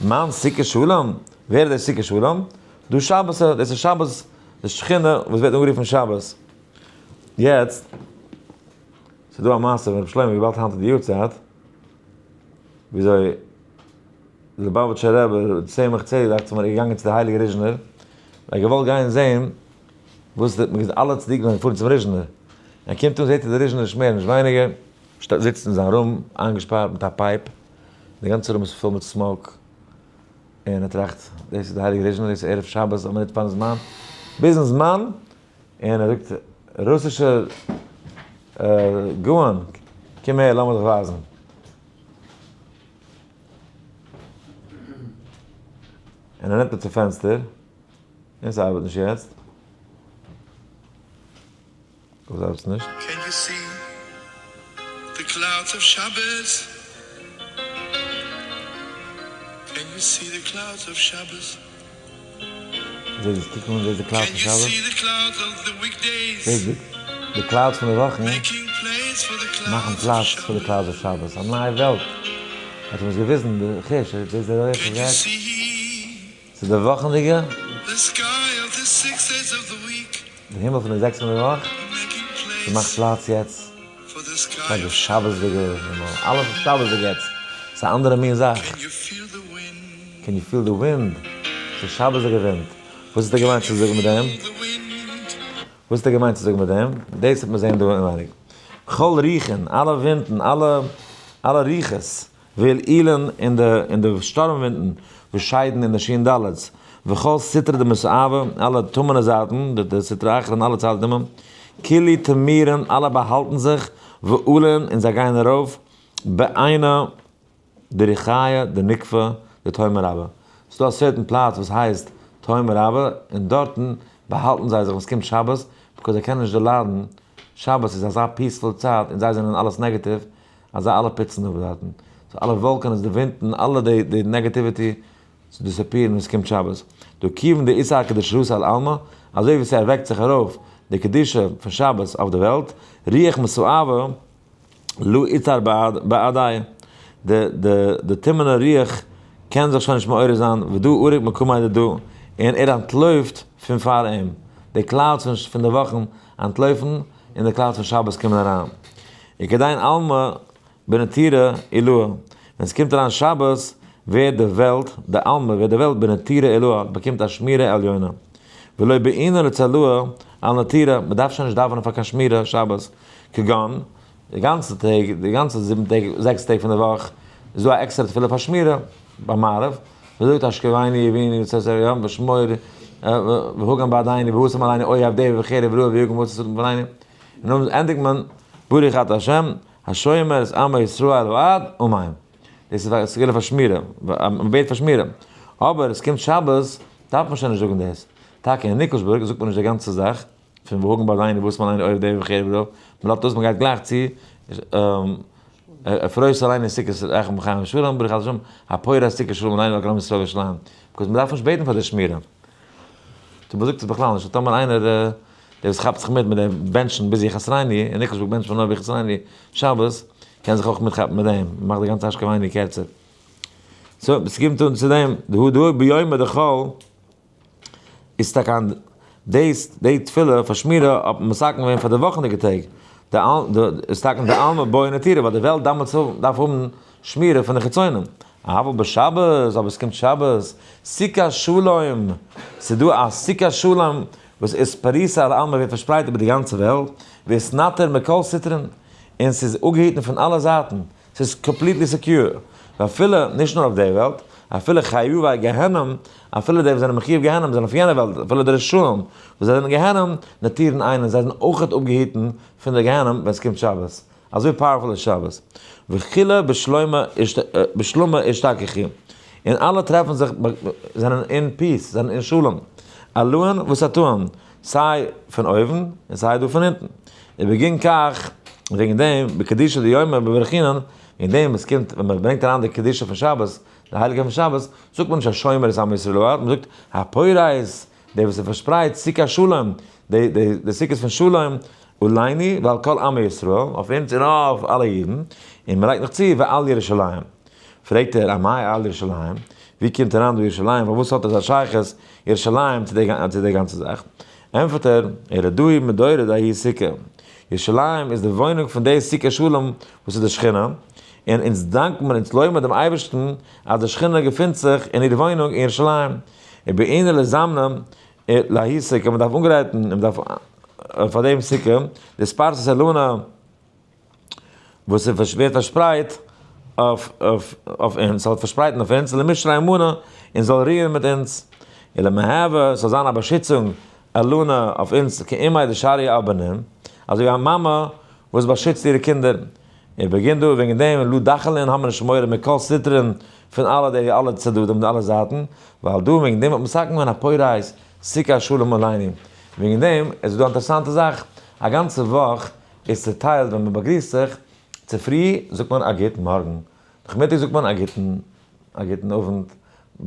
מאן סוכת שלום? ווער איז דער סוכת שלום? דא שבתא, דאס איז שבת, די שכינה וואס ווערט אנגערופן שבת. יעצט, ס'איז דא א מעשה פון רבי שלמה, וויבאלד היינט איז די יארצייט, וויאזוי די ליובאוויטשער רבי, צמח צדק דאכט זיך מיר, איז געגאנגען צו די הייליגע ריזשינער, ער האט געוואלט גיין זען וואס די, מ'איז אלע צדיקים זענען געפארן צום ריזשינער, ער קומט אן זעט ער די ריזשינער נישט מער נישט ווייניגער, זיצט אין זיין room איינגעשפארט מיט א pipe, די גאנצע room איז פול מיט smoke, און ער טראכט, דאס איז די הייליגע ריזשינער, דאס איז ערב שבת, א מינוט פארן זמן, ביזן זמן, און ער זאגט, רוסישער גאון, קום הער, לאמיר דיך ווייזן. און ער נעמט אים צום פענסטער, און ס'ארבעט נישט יעצט. וואס ארבעט נישט? Can you see the clouds of Shabbos? Can you see the clouds of Shabbos? זעהסט די, קוק אן, זעהסט די clouds Can פון you שבת? see the clouds of the weekdays? זעהסט די clouds פון די וואכן? Making place for the מאכן clouds of פלאץ פאר די clouds of Shabbos. שבת. א נייע וועלט. האט אים עס געוויזן, די חיש, זעהסט די רויעך Can וואס you גייט? see ס'איז די וואכנדיגע. the sky of the 6 days of the week? די הימל פון די 6 פון די וואך. Making ס'מאכט place פלאץ יעצט for the sky פאר די of שבת'דיגע הימל. אלעס איז שבת'דיג יעצט. ס'איז א אנדערע מין זאך. Can you feel the wind? Can you feel the wind? ס'איז שבת'דיגע ווינט. וואס האט ער געמיינט צו זאגן מיט דעם? Feel the wind. וואס האט ער געמיינט צו זאגן מיט דעם? דאס האט מען זען דא אינווייניג. כל רוחין, אלע ווינטן, אלע רוחות, ועילאילן אין די, אין די שטורמווינטן, וואס שיידן אין די שין דלת'ס, וכל סטרא דמסאבא, אלע טמא'נע זייטן, די סטרא אחרא און אלע צד טומאה, כולי טמירין, אלע באהאלטן זיך, ועלין, און זיי גייען ארויף, בעינא דרוחיא דנוקבא דתהומא רבה. ס'איז דא א certain פלאץ וואס הייסט תהומא רבה, און דארטן באהאלטן זיי זיך ווען ס'קומט שבת, because זיי קענען נישט דערליידן, שבת איז אזא peaceful צייט און זיי זענען אלעס negative, אז זיי אלע פוצן אפ דארטן. so אלע וואלקענעס, די ווינטן, אלע די די negativity disappear ן ווען ס'קומט שבת. דהא כיון דאתער קדושה על עלמא, אזוי ווי ס'ערוועקט זיך ארויף די קדושה פון שבת אויף די וועלט, רוח מסואבא לא אתער בהדיה, די די די טמא'נע רוח קען זיך שוין נישט מעורר זיין, ודא ערק מקמיה דדא, און ער אנטלויפט פון פאר אים, די clouds פון פון די וואכן אנטלויפן און די clouds פון שבת קומען אריין. וכדין עלמא בנטירא עילאה, ווען ס'קומט אריין שבת ווערט די וועלט, די עלמא ווערט די וועלט בנטירא עילאה, באקומט א שמירה עליונה. ולא בעינן לצלוה על נטירא, מ'דארף שוין נישט דאווענען פאר קיין שמירה שבת, כגון, די גאנצע טעג, די גאנצע זיבן טעג, זעקס טעג פון די וואך, איז דא א עקסטערע תפילה פאר שמירה, ביי מעריב, מ'זאגט השכיבנו אבינו וצאצאי ים ושמור והגן בעדינו והשם עלינו אויב דבר וחרב ורעב ויגון וארץ שטן פנינו, און נאכדעם ענדיגט מען ברוך אתה ה' השומר את עמו ישראל לעד אמן. דאס איז א סגולה פאר שמירה, מ'בעט פאר שמירה. אבער עס קומט שבת דארף מען שוין נישט זאגן דאס. טאקע אין ניקלשבורג זאגט מען נישט די גאנצע זאך פון והגן בעדינו והשם עלינו אויב דבר וחרב ורעב, מ'לאזט אויס מ'גייט גלייך צו ופרוס עלינו סוכת רחמים חיים ושלום ברוך אתה ה' הפורס סוכת שלום עלינו ועל כל עם ישראל וירושלים. because מ'דארף נישט בעטן פאר די שמירה. טא מ'זאגט עס בכלל נישט, טאמער איינער דער וואס כאפט זיך מיט מיט דעם בענטשן ביז יחסרני, אין ניקלשבורג בענטשט מען נאר ביחסרני שבת, קען זיך אויך מיטכאפן מיט דעם, מ'מאכט די גאנצע השכבינו קערצער. so, ס'קומט אן צו דעם, דהא דהא ביומא דחול איז טאקע אן דאס די תפילה פאר שמירה האט מען מתקן געווען פאר די וואכענדיגע טעג, די איז טאקע דעלמא בעי נטירה ווייל די וועלט דאמאלטס דארף האבן שמירה פון די חיצונים, אבל בשבת, אבער עס קומט שבת, סוכת שלום, ס'איז דא א סוכת שלום וואס איז פריסה על עלמא ווערט פארשפרייט איבער די גאנצע וועלט, ואיתנטר מכל סטרין, און ס'איז אפגעהיטן פון אלע זייטן, ס'איז completely secure, ואפילו, נישט נאר אויף די וועלט, אפילו חייבי גיהנום, אפילו די וואס זענען מחויב גיהנום זענען אויף יענע וועלט, אפילו די רשעים וואס זענען אין גיהנום, נטירין אינון, זיי זענען אויכעט אפגעהיטן פון די גיהנום ווען ס'קומט שבת. אזוי powerful איז שבת. וכולא בשלמא אשתכחו. און אלע טרעפן זיך, זענען אין peace, זענען אין שלום. עלאין ותתאין, סיי פון אויבן און סיי דא פון אונטן. ובגין כך, וועגן דעם, בקדושה דיומא בברכינן, וועגן דעם עס קומט ווען מען ברענגט אריין די קדושה פון שבת, די הייליגקייט פון שבת, זאגט מען נישט השומר את עמו ישראל לעד, מען זאגט הפורס, דער וואס פארשפרייט סוכת שלום, די די סוכות פון שלום, עלינו ועל כל עמו ישראל, אויף אונז און אויף אלע אידן, און מען לייגט נאך צו ועל ירושלים. פרעגט ער, אמאי על ירושלים? ווי קומט אריין דא ירושלים? פארוואס האט עס א שייכות ירושלים צו די גאנצע זאך? ענטפערט ער, אלא דאהי מדורא דהאי סוכה. ירושלים איז די וואוינונג פון די סוכת שלום וואס איז די שכינה, און אונז דאנקן מיר, אונז לויבן מיר דעם אייבערשטן אז די שכינה געפינט זיך אין איר וואוינונג אין ירושלים. ובעינא לזמנא להאי סוכה, מען דארף אנגרייטן און מען דארף פאר דעם סוכה, דאתפרסת עלנא וואס ווערט פארשפרייט אויף אונז, זאל פארשפרייטן אויף אונז, למשרי עמנא, און זאל רוען מיט אונז, ולמהוי, ס'זאל זיין א באשיצונג עלנא אויף אונז, כאימא דשריא על בנים, אזוי ווי א מאמע וואס באשיצט אירע קינדער. ובגין דא, וועגן דעם, לא דחילין האבן מיר נישט מורא מכל סטרין פון אלע די אלע צדדים, די אלע זייטן, ווייל דא וועגן דעם האט מען מתקן געווען הפורס סוכת שלום עלינו. וועגן דעם איז דא א אינטערעסאנטע זאך, א גאנצע וואך איז צוטיילט ווען מען באגריסט זיך, צופרי זאגט מען א גוט מארגן, נאכמיטאג זאגט מען א גוטן א גוטן אוונט,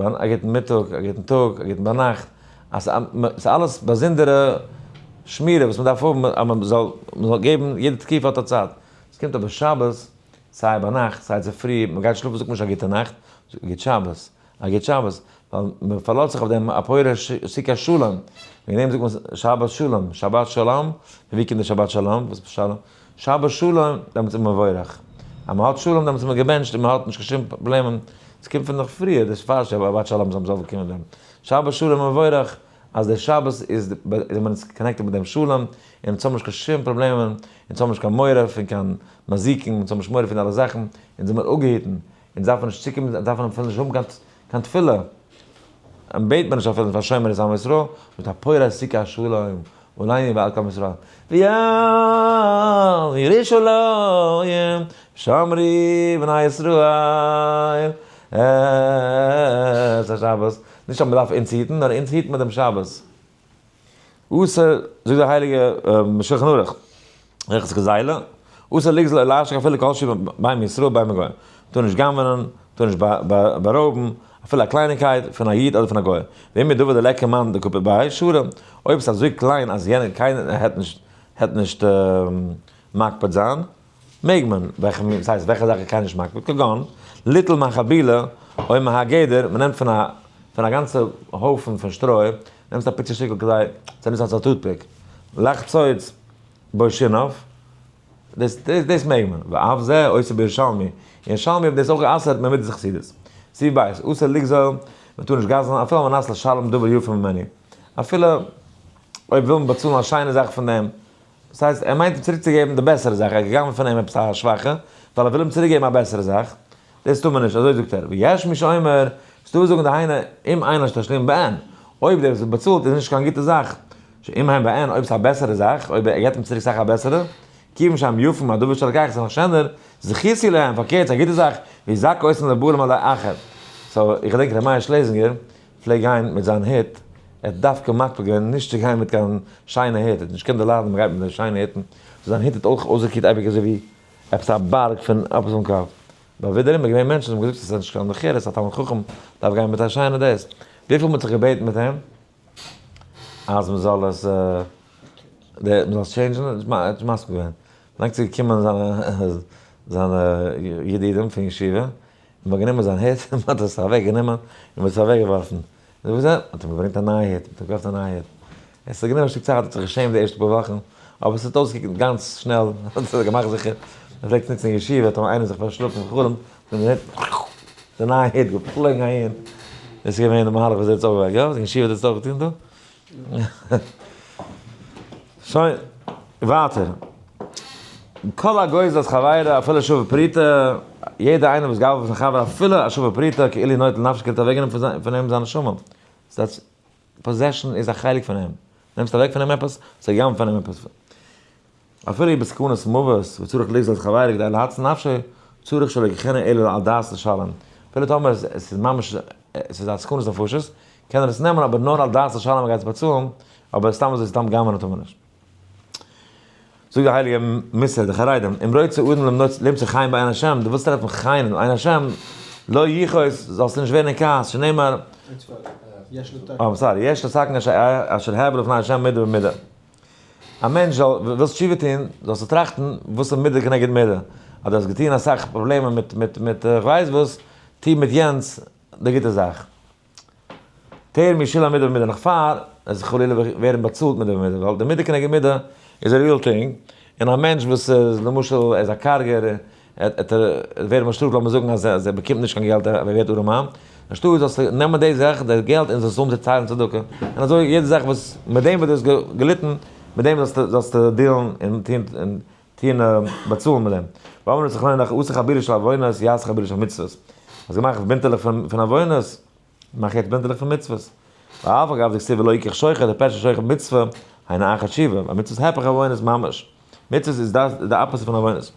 א גוטן מיטאג, א גוטן טאג, א גוטן ביינאכט, אז ס'איז אלעס באזונדערע שמירה וואס מען דארף האבן אז מען זאל מען זאל געבן, יעדע תקופה האט א צייט, עס קומט אבער שבת, סיי ביינאכט סיי צופרי, מען גייט שלאפן זאגט מען נישט א גוטע נאכט, מען זאגט א גוט שבת. א גוט שבת, ווייל מען פארלאזט זיך אויף דעם הפורס סוכת שלום, וועגן דעם זאגט מען שבת שלום, שבת שלום, פון ווי קומט די שבת שלום? וואס איז שלום? שבת שלום, דעמאלטס איז מען מבורך, אז מען האט שלום דעמאלטס איז מען געבענטשט און מען האט נישט קיין שום פראבלעמען, עס קומט פון נאך פריער, דאס פאר שבת שלום זאל קומען דעם שבת שלום מבורך, אז דער שבת איז איז מען connected מיט דעם שלום, און אונז האבן נישט קיין שום פראבלעמען, אונז האבן נישט קיין מורא פון קיין מזיקים, אונז האבן נישט מורא פון די אלע זאכן, אונז זעמיר אפגעהיטן, אונז דארפן נישט צוקומען, אונז דארפן אפילו נישט האבן קיין תפילה, און בעט מען נישט אפילו פאר שומר את עמו ישראל, מיט הפורס סוכת שלום עלינו ועל כל עם ישראל, ועל ירושלים שמרו בני ישראל את השבת, נישט אז מען דארף אונז היטן, נאר אונז היטן מיר דעם שבת. אסור, זאגט דער הייליגער שולחן ערוך, הלכות גזילה, אסור לגזול או לעשוק אפילו כל שהוא בין מישראל בין מגוים. מ'טאר נישט גנב'נען, מ'טאר נישט בארויבן, אפילו א קלייניקייט, פון א איד אדער פון א גוי. ואם מדבר דליכא מאן דקפיד ביה, שרי, אויב ס'איז אזוי קליין אז יענער קיינער העט נישט העט נישט מקפיד זיין, מעג מען, וועלכע מין, ס'הייסט וועלכע זאך איז קיינער נישט מקפיד, כגון, ליטול מהחבילה, או מהגדר, מ'נעמט פון א פון א גאנצע הויפן פון שטרוי, נעמסט א פיצי שטיקל כדי צו נוצן אלס א toothpick, לחצוץ בו שיניו, דאס דאס מעג מען, ואף זה אוסר בירושלמי, ירושלמי האט דאס אויך גע'אסר'ט ממידת החסידות. סעיף ב', אסור לגזול, מ'טאר נישט גזל'ן אפילו על מנת לשלם דבר יפה ממנו, אפילו אויב וויל מען באצאלן א שיינע זאך פון דעם, דאס הייסט ער מיינט אים צוריקצוגעבן די בעסערע זאך, ער האט געגנב'ט פון אים עפעס א שוואכע, ווייל ער וויל אים צוריקגעבן א בעסערע זאך, דאס טאר מען נישט, אזוי זאגט ער, ויש מי שאומר, ס'דא וואס זאגן דהיינו אם אין התשלום בעין, אויב דער וואס האט באצאלט איז נישט קיין גוטע זאך, שאם הם בעין, אויב ס'איז א בעסערע זאך, אויב ער געבט אים צוריק סאך א בעסערע, כיוון שהם יפים מהדבר שלקח, ס'איז נאך שענער, זכות היא להם, פארקערט ס'איז א גוטע זאך, ויזכה אותם לבעלים על ידי אחר. so, איך געדענק ר' מאיר שלעזינגער פלעג גיין מיט זיין הוט, ער האט דווקא מקפיד געווען נישט צו גיין מיט קיין שיינע הוט, ער האט נישט געקענט דערליידן מ'גייט מיט די שיינע הוטן, so זיין הוט האט אויך אויסגעקוקט אייביג אזוי ווי עפעס א בארג פון עפעס אויפן קאפ. אבער ווידעראום איז געווען מענטשן וואס האבן געזאגט עס איז נישט קיין דרך ארץ, א תלמיד חכם דארף גיין מיט א שיינע דאס. וויפיל מ'האט זיך געבעטן מיט אים אז מ'זאל עס מ'זאל עס change ן, ער האט נישט מסכים געווען. ווילאנג ס'איז געקומען זיינע זיינע ידידים פון ישיבה, און מ'האט גענומען זיין הוט און מ'האט עס אוועק גענומען און מ'האט עס אוועק געווארפן. און וואס איז? מ'האט אים געברענגט א נייע הוט, מ'האט אים געקויפט א נייע הוט. עס האט גענומען א שטיק צייט, ער האט זיך געשעמט די ערשטע פאר וואכן, אבער עס האט אויסגעקוקט גאנץ שנעל, האט ער געמאכט זיכער, ער פלעגט נוצן אין ישיבה, האט אמאל איינער זיך פארשלאפן אין חלום, די נייע הוט געפלויגן אהין, דאס איז געווען די מהלך וואס ער האט אויפגעוועקט, יא? אין ישיבה האט ער עס אויך געטון דא? שוין, ווייטער. כל הגוזל את חברו אפילו שווה פרוטה, יעדער איינער וואס גנב'ט פון זיין חבר אפילו א שווה פרוטה, כאילו נוטל נפשו כאילו ער האט אוועקגענומען פון אים זיין נשמה. that's possession איז א חלק פון אים. נעמסט אוועק פון אים עפעס, האסט געגנב'ט פון אים עפעס. אפילו בסכנת מוות וצריך לגזול את חברו כדי להציל נפשו, צריך שלא יקחנו אלא על דעת לשלם. אפילו טאמער עס איז ממש, עס איז א סכנת נפשות, קען ער עס נעמען אבער נאר על דעת לשלם ער גייט עס באצאלן, אבער סתם אזוי סתם גנב'ענען טאר מען נישט. זאגט דער הייליגער מוסר די חרדים, אם רוצה אדם למצוא חן בעיני השם, דו ווילסט טרעפן חן אין עין השם, לא יכעוס, זאלסטו נישט ווערן אין כעס, שנאמר, אה sorry, יש לתקן אשר העביר לפני השם מידה במידה. א מענטש זאל, ווילסט תשובה טון, זאלסטו טראכטן וואס איז מידה כנגד מידה, אז דו האסט געטון אסאך פראבלעמען מיט מיט מיט כ'ווייס וואס, טו מיט יענץ די גוטע זאך. טרם ישלם מידה במידה נאך פאר עס חלילה ווערן באצאלט מידה במידה, ווייל די מידה כנגד מידה איז א real thing, און א מענטש וואס איז למשל ער איז א קארגער, ער ווערט באשטראפט לאמיר זאגן אז ער באקומט נישט קיין געלט ער ווערט ארעמאן, אנשטאט זאלסטו נעמען די זאך די געלט און זאלסט האבן צו טיילן צדקה, און אזוי יעדע זאך וואס מיט דעם וואס דו האסט געליטן מיט דעם זאלסטו deal ן און טון און טון באצאלן מיט דעם. ואמרו זכרונו לך עשה חבורה של עוונות יעשה חבורה של מצוות. האסט געמאכט בינטעלעך פון עוונות, מאך יעצט בינטעלעך פון מצוות. ואף על גב דכתיב ולא יקח שוחד, די פירוש שוחד מצוה, היינו אחר תשובה, ווייל מצוות הפך עוונות ממש. מצוות איז די opposite פון עוונות.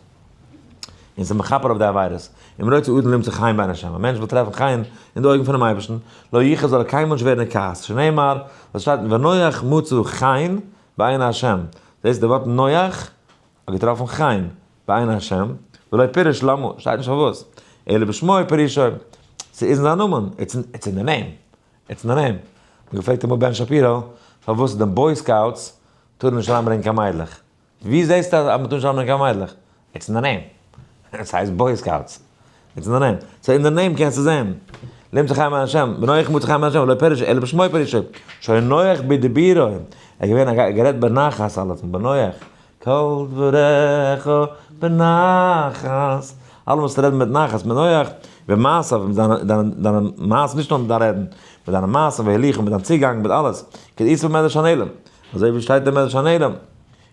און ס'איז מכפר אויף די עבירות. אם רוצה אדם למצוא חן בעיני השם, א מענטש וויל טרעפן חן אין די אויגן פונעם אייבערשטן, לא יכעוס זאל ער קיינמאל נישט ווערן אין כעס, שנאמר, וואס שטייט ונח מצא חן בעיני השם, דאס איז די ווארט נח האט געטראפן חן בעיני השם, ולא פירש למה, שטייט נישט פארוואס, אלא בשמו פירושו, ס'איז אין זיין נאמען, it's in the name, it's in the name. מ'האט געפרעגט אמאל בען שפירא, פארוואס די boy scouts טארן נישט אריינברענגען קיין מיידלעך? ווי זעסטו אז מ'טאר נישט אריינברענגען קיין מיידלעך? it's in the name. עס הייסט boy scouts. it's in the name. so אין די name קענסטו זען. למצוא חן בעיני השם, ונח מצא חן בעיני השם, ולא פירש אלא בשמו פירושו. שהיה נוח בדיבורו. ער איז געווען א גערעדט בנחת אלעס, בנוח. כל דבריך בנחת. אלעמאל זאלסטו רעדן מיט נחת, מיט נוח. ומעשיו, מיט דיינע מעשים, נישט נאר מיט דיין רעדן. מיט דיינע מעשים והליכה, מיט דיין צוגאנג, מיט אלעס. כדאיתא במדרש הנעלם. אזוי ווי שטייט אין מדרש הנעלם.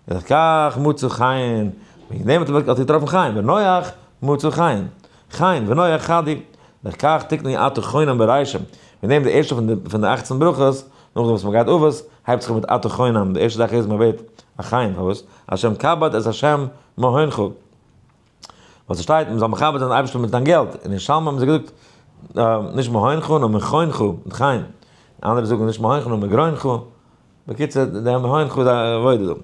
ולכך מצא חן, וועגן דעם האט ער געטראפן חן, ונח מצא חן, חן ונח חד הוא, לכך תקנו אתה חונן ברישא, וועגן דעם די ערשטע פון די אכצן ברכות, נאכדעם וואס מען גייט אבות, הייבט זיך אן מיט אתה חונן, די ערשטע זאך איז מען בעט א חן, פארוואס? השם כבד את השם מהונך, ווייל ס'שטייט מען זאל מכבד זיין די אייבערשטער מיט זיין געלט, און אין שלמה האבן זיי געזאגט נישט מהונך נאר מחונך, מיט חן, אנדערע זאגן נישט מהונך נאר מגרונך. בקיצור, די האבן הויך די עבודה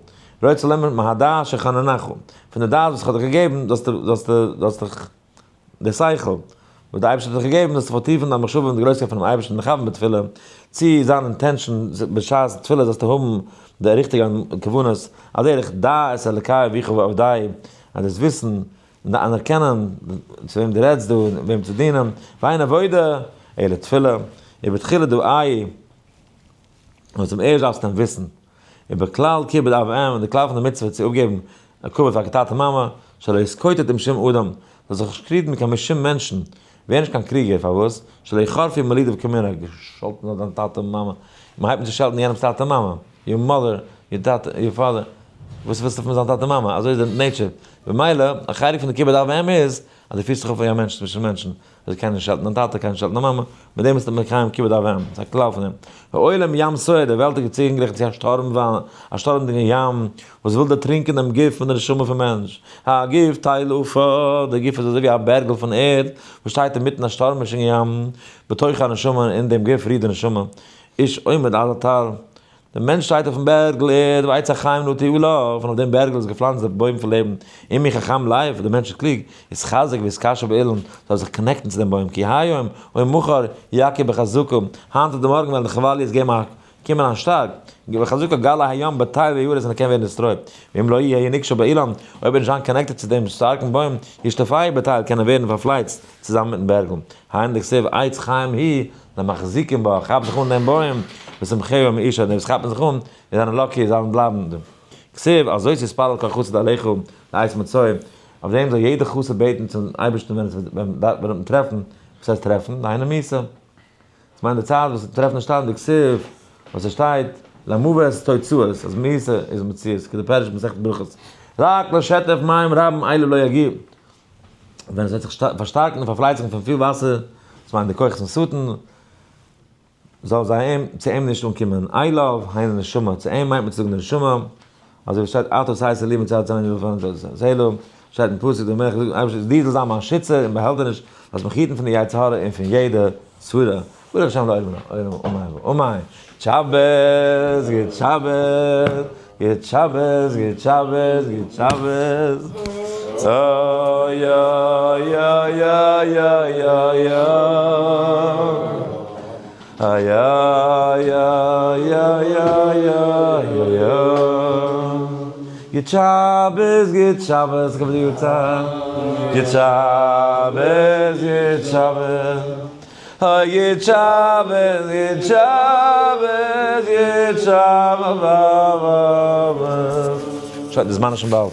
דא. רוצה לומר מהדעת שחננך, פון די דעת וואס איך האב דיך געגעבן, זאלסטו, זאלסטו, זאלסטו דיך, די שכל וואס די אייבערשטער האט דיך געגעבן, זאלסטו פארטיפן דיין מחשבה אין די גרויסקייט פונעם אייבערשטן, מכוון בתפילה, צו זיין intention בשעת תפילה זאלסטו האבן די ריכטיגע כוונות, על דרך דע את אלקי אביך ועבדהו, אז דאס וויסן און אנערקענען צו וועם דו רעדסט דא און וועם צו דינען, ואין עבודה אלא תפילה, ובתחילה דעהו, נאר צום ערשט דארפסטו אים וויסן. ובכלל כיבוד אב ואם, און די כלל פון די מצוה צו אפגעבן א כבוד פאר טאטע מאמע, שלא יתקוטט עם שום אדם, זאל זיך נישט קריגן מיט קיין משום מענטשן, ווער נישט קיין קריגער, פארוואס? שלא יחרפו מולידיו כמנהג, געשאלטן זאל דיין טאטע און מאמע, מען הייבט אן צו שעלטן יענעמ'ס טאטע און מאמע, your mother, your טאטע, your father, וואס ווילסטו פון זיין טאטע מאמע, אזוי איז די nature, במילא, א חלק פון די כיבוד אב ואם איז, אז דו פירסט זיך אויף ווי א מענטש צווישן מענטשן, אז קיינער נישט שעלטן דיין טאטע, קיינער נישט שעלטן דיין מאמע, מיט דעם ביסטו מקיים כיבוד אב ואם, ס'איז א כלל פון דעם. העולם ים סוער, די וועלט איז צוגעגליכן צו א שטורם א שטורמדיגן ים, וואס וויל דערטרינקען דעם גוף און די נשמה פון מענטש. הגוף תל עפר, דער גוף איז אזוי ווי א בערגל פון ערד, וואס שטייט אינמיטן א שטורמישן ים, בתוך הנשמה, אין דעם גוף רוהט די נשמה. איש עומד על התל, דער מענטש שטייט אויפן בערגל ערד, ועץ החיים נטוע עליו, און אויף דעם בערגל איז געפלאנצט דער בוים פון לעבן, אם הוא חכם לב, דער מענטש איז קלוג, יתחזק ויתקשר באילן, זאל זיך connect ן צו דעם בוים, כי היום או מחר יכה בחזקה, היינט אדער מארגן וועלן די כוואליעס געבן א קומען אן שטארק, בחזקה גלי הים בטל ויהרס און ער קען ווערן destroyed, ואם לא יהיה נקשר באילן, אויב ער נישט זיין connected צו דעם שטארקן בוים, ישטפהו בטל, קען ער ווערן פארפלייצט צוזאמען מיטן בערגל, היינו דכתיב עץ חיים היא למחזיקים בה, כאפ זיך אן דעם בוים, ושמחהו מאושר, די וואס כאפן זיך אן, זיי זענען lucky, זיי וועלן בלייבן דא. כתיב, על זאת יתפלל כל חסיד אליך, לעת מצוא, אויף דעם זאל יעדער חסיד בעטן צום אייבערשטן ווען עס וועט אים טרעפן, וואס הייסט טרעפן? דהיינו מיתה. עס מיינט די צייט וואס טרעפן נישט שטייט דכתיב, וואס עס שטייט, למוות תוצאות, אז מיתה איז מציאות, כדפריש מסכת ברכות, רק לשטף מים רבים אלו לא יגיעו. ווען עס וועט זיך פארשטארקן די פארפלייצונג פון פיל וואסער, דאס מיינט די כוחות פון שטן, זאל זיי אים, צו אים נישט אנקומען, אליו, היינו נשמה, צו אים מיינט מען צו זאגן די נשמה, אזוי ווי שטייט אתה עשית לי מצד זיין זעלו, שטייט אין פסוק דער מלך זאגט אייבערשטער דו זאלסט זיין מיין שיצער און באהעלטעניש, זאלסט מיך היטן פון די יצר הרע און פון יעדע צרה, ברוך השם לעולם לעולם אמן ואמן, שבת גוט שבת גוט שבת גוט שבת גוט שבת, אוי אוי אוי אוי אוי אוי אוי אוי אוי אוי אוי אוי אוי גוט שבת גוט שבת כבוד יוצא גוט שבת גוט שבת אוי גוט שבת גוט שבת גוט שבת. שוין, די זמן איז שוין באלד.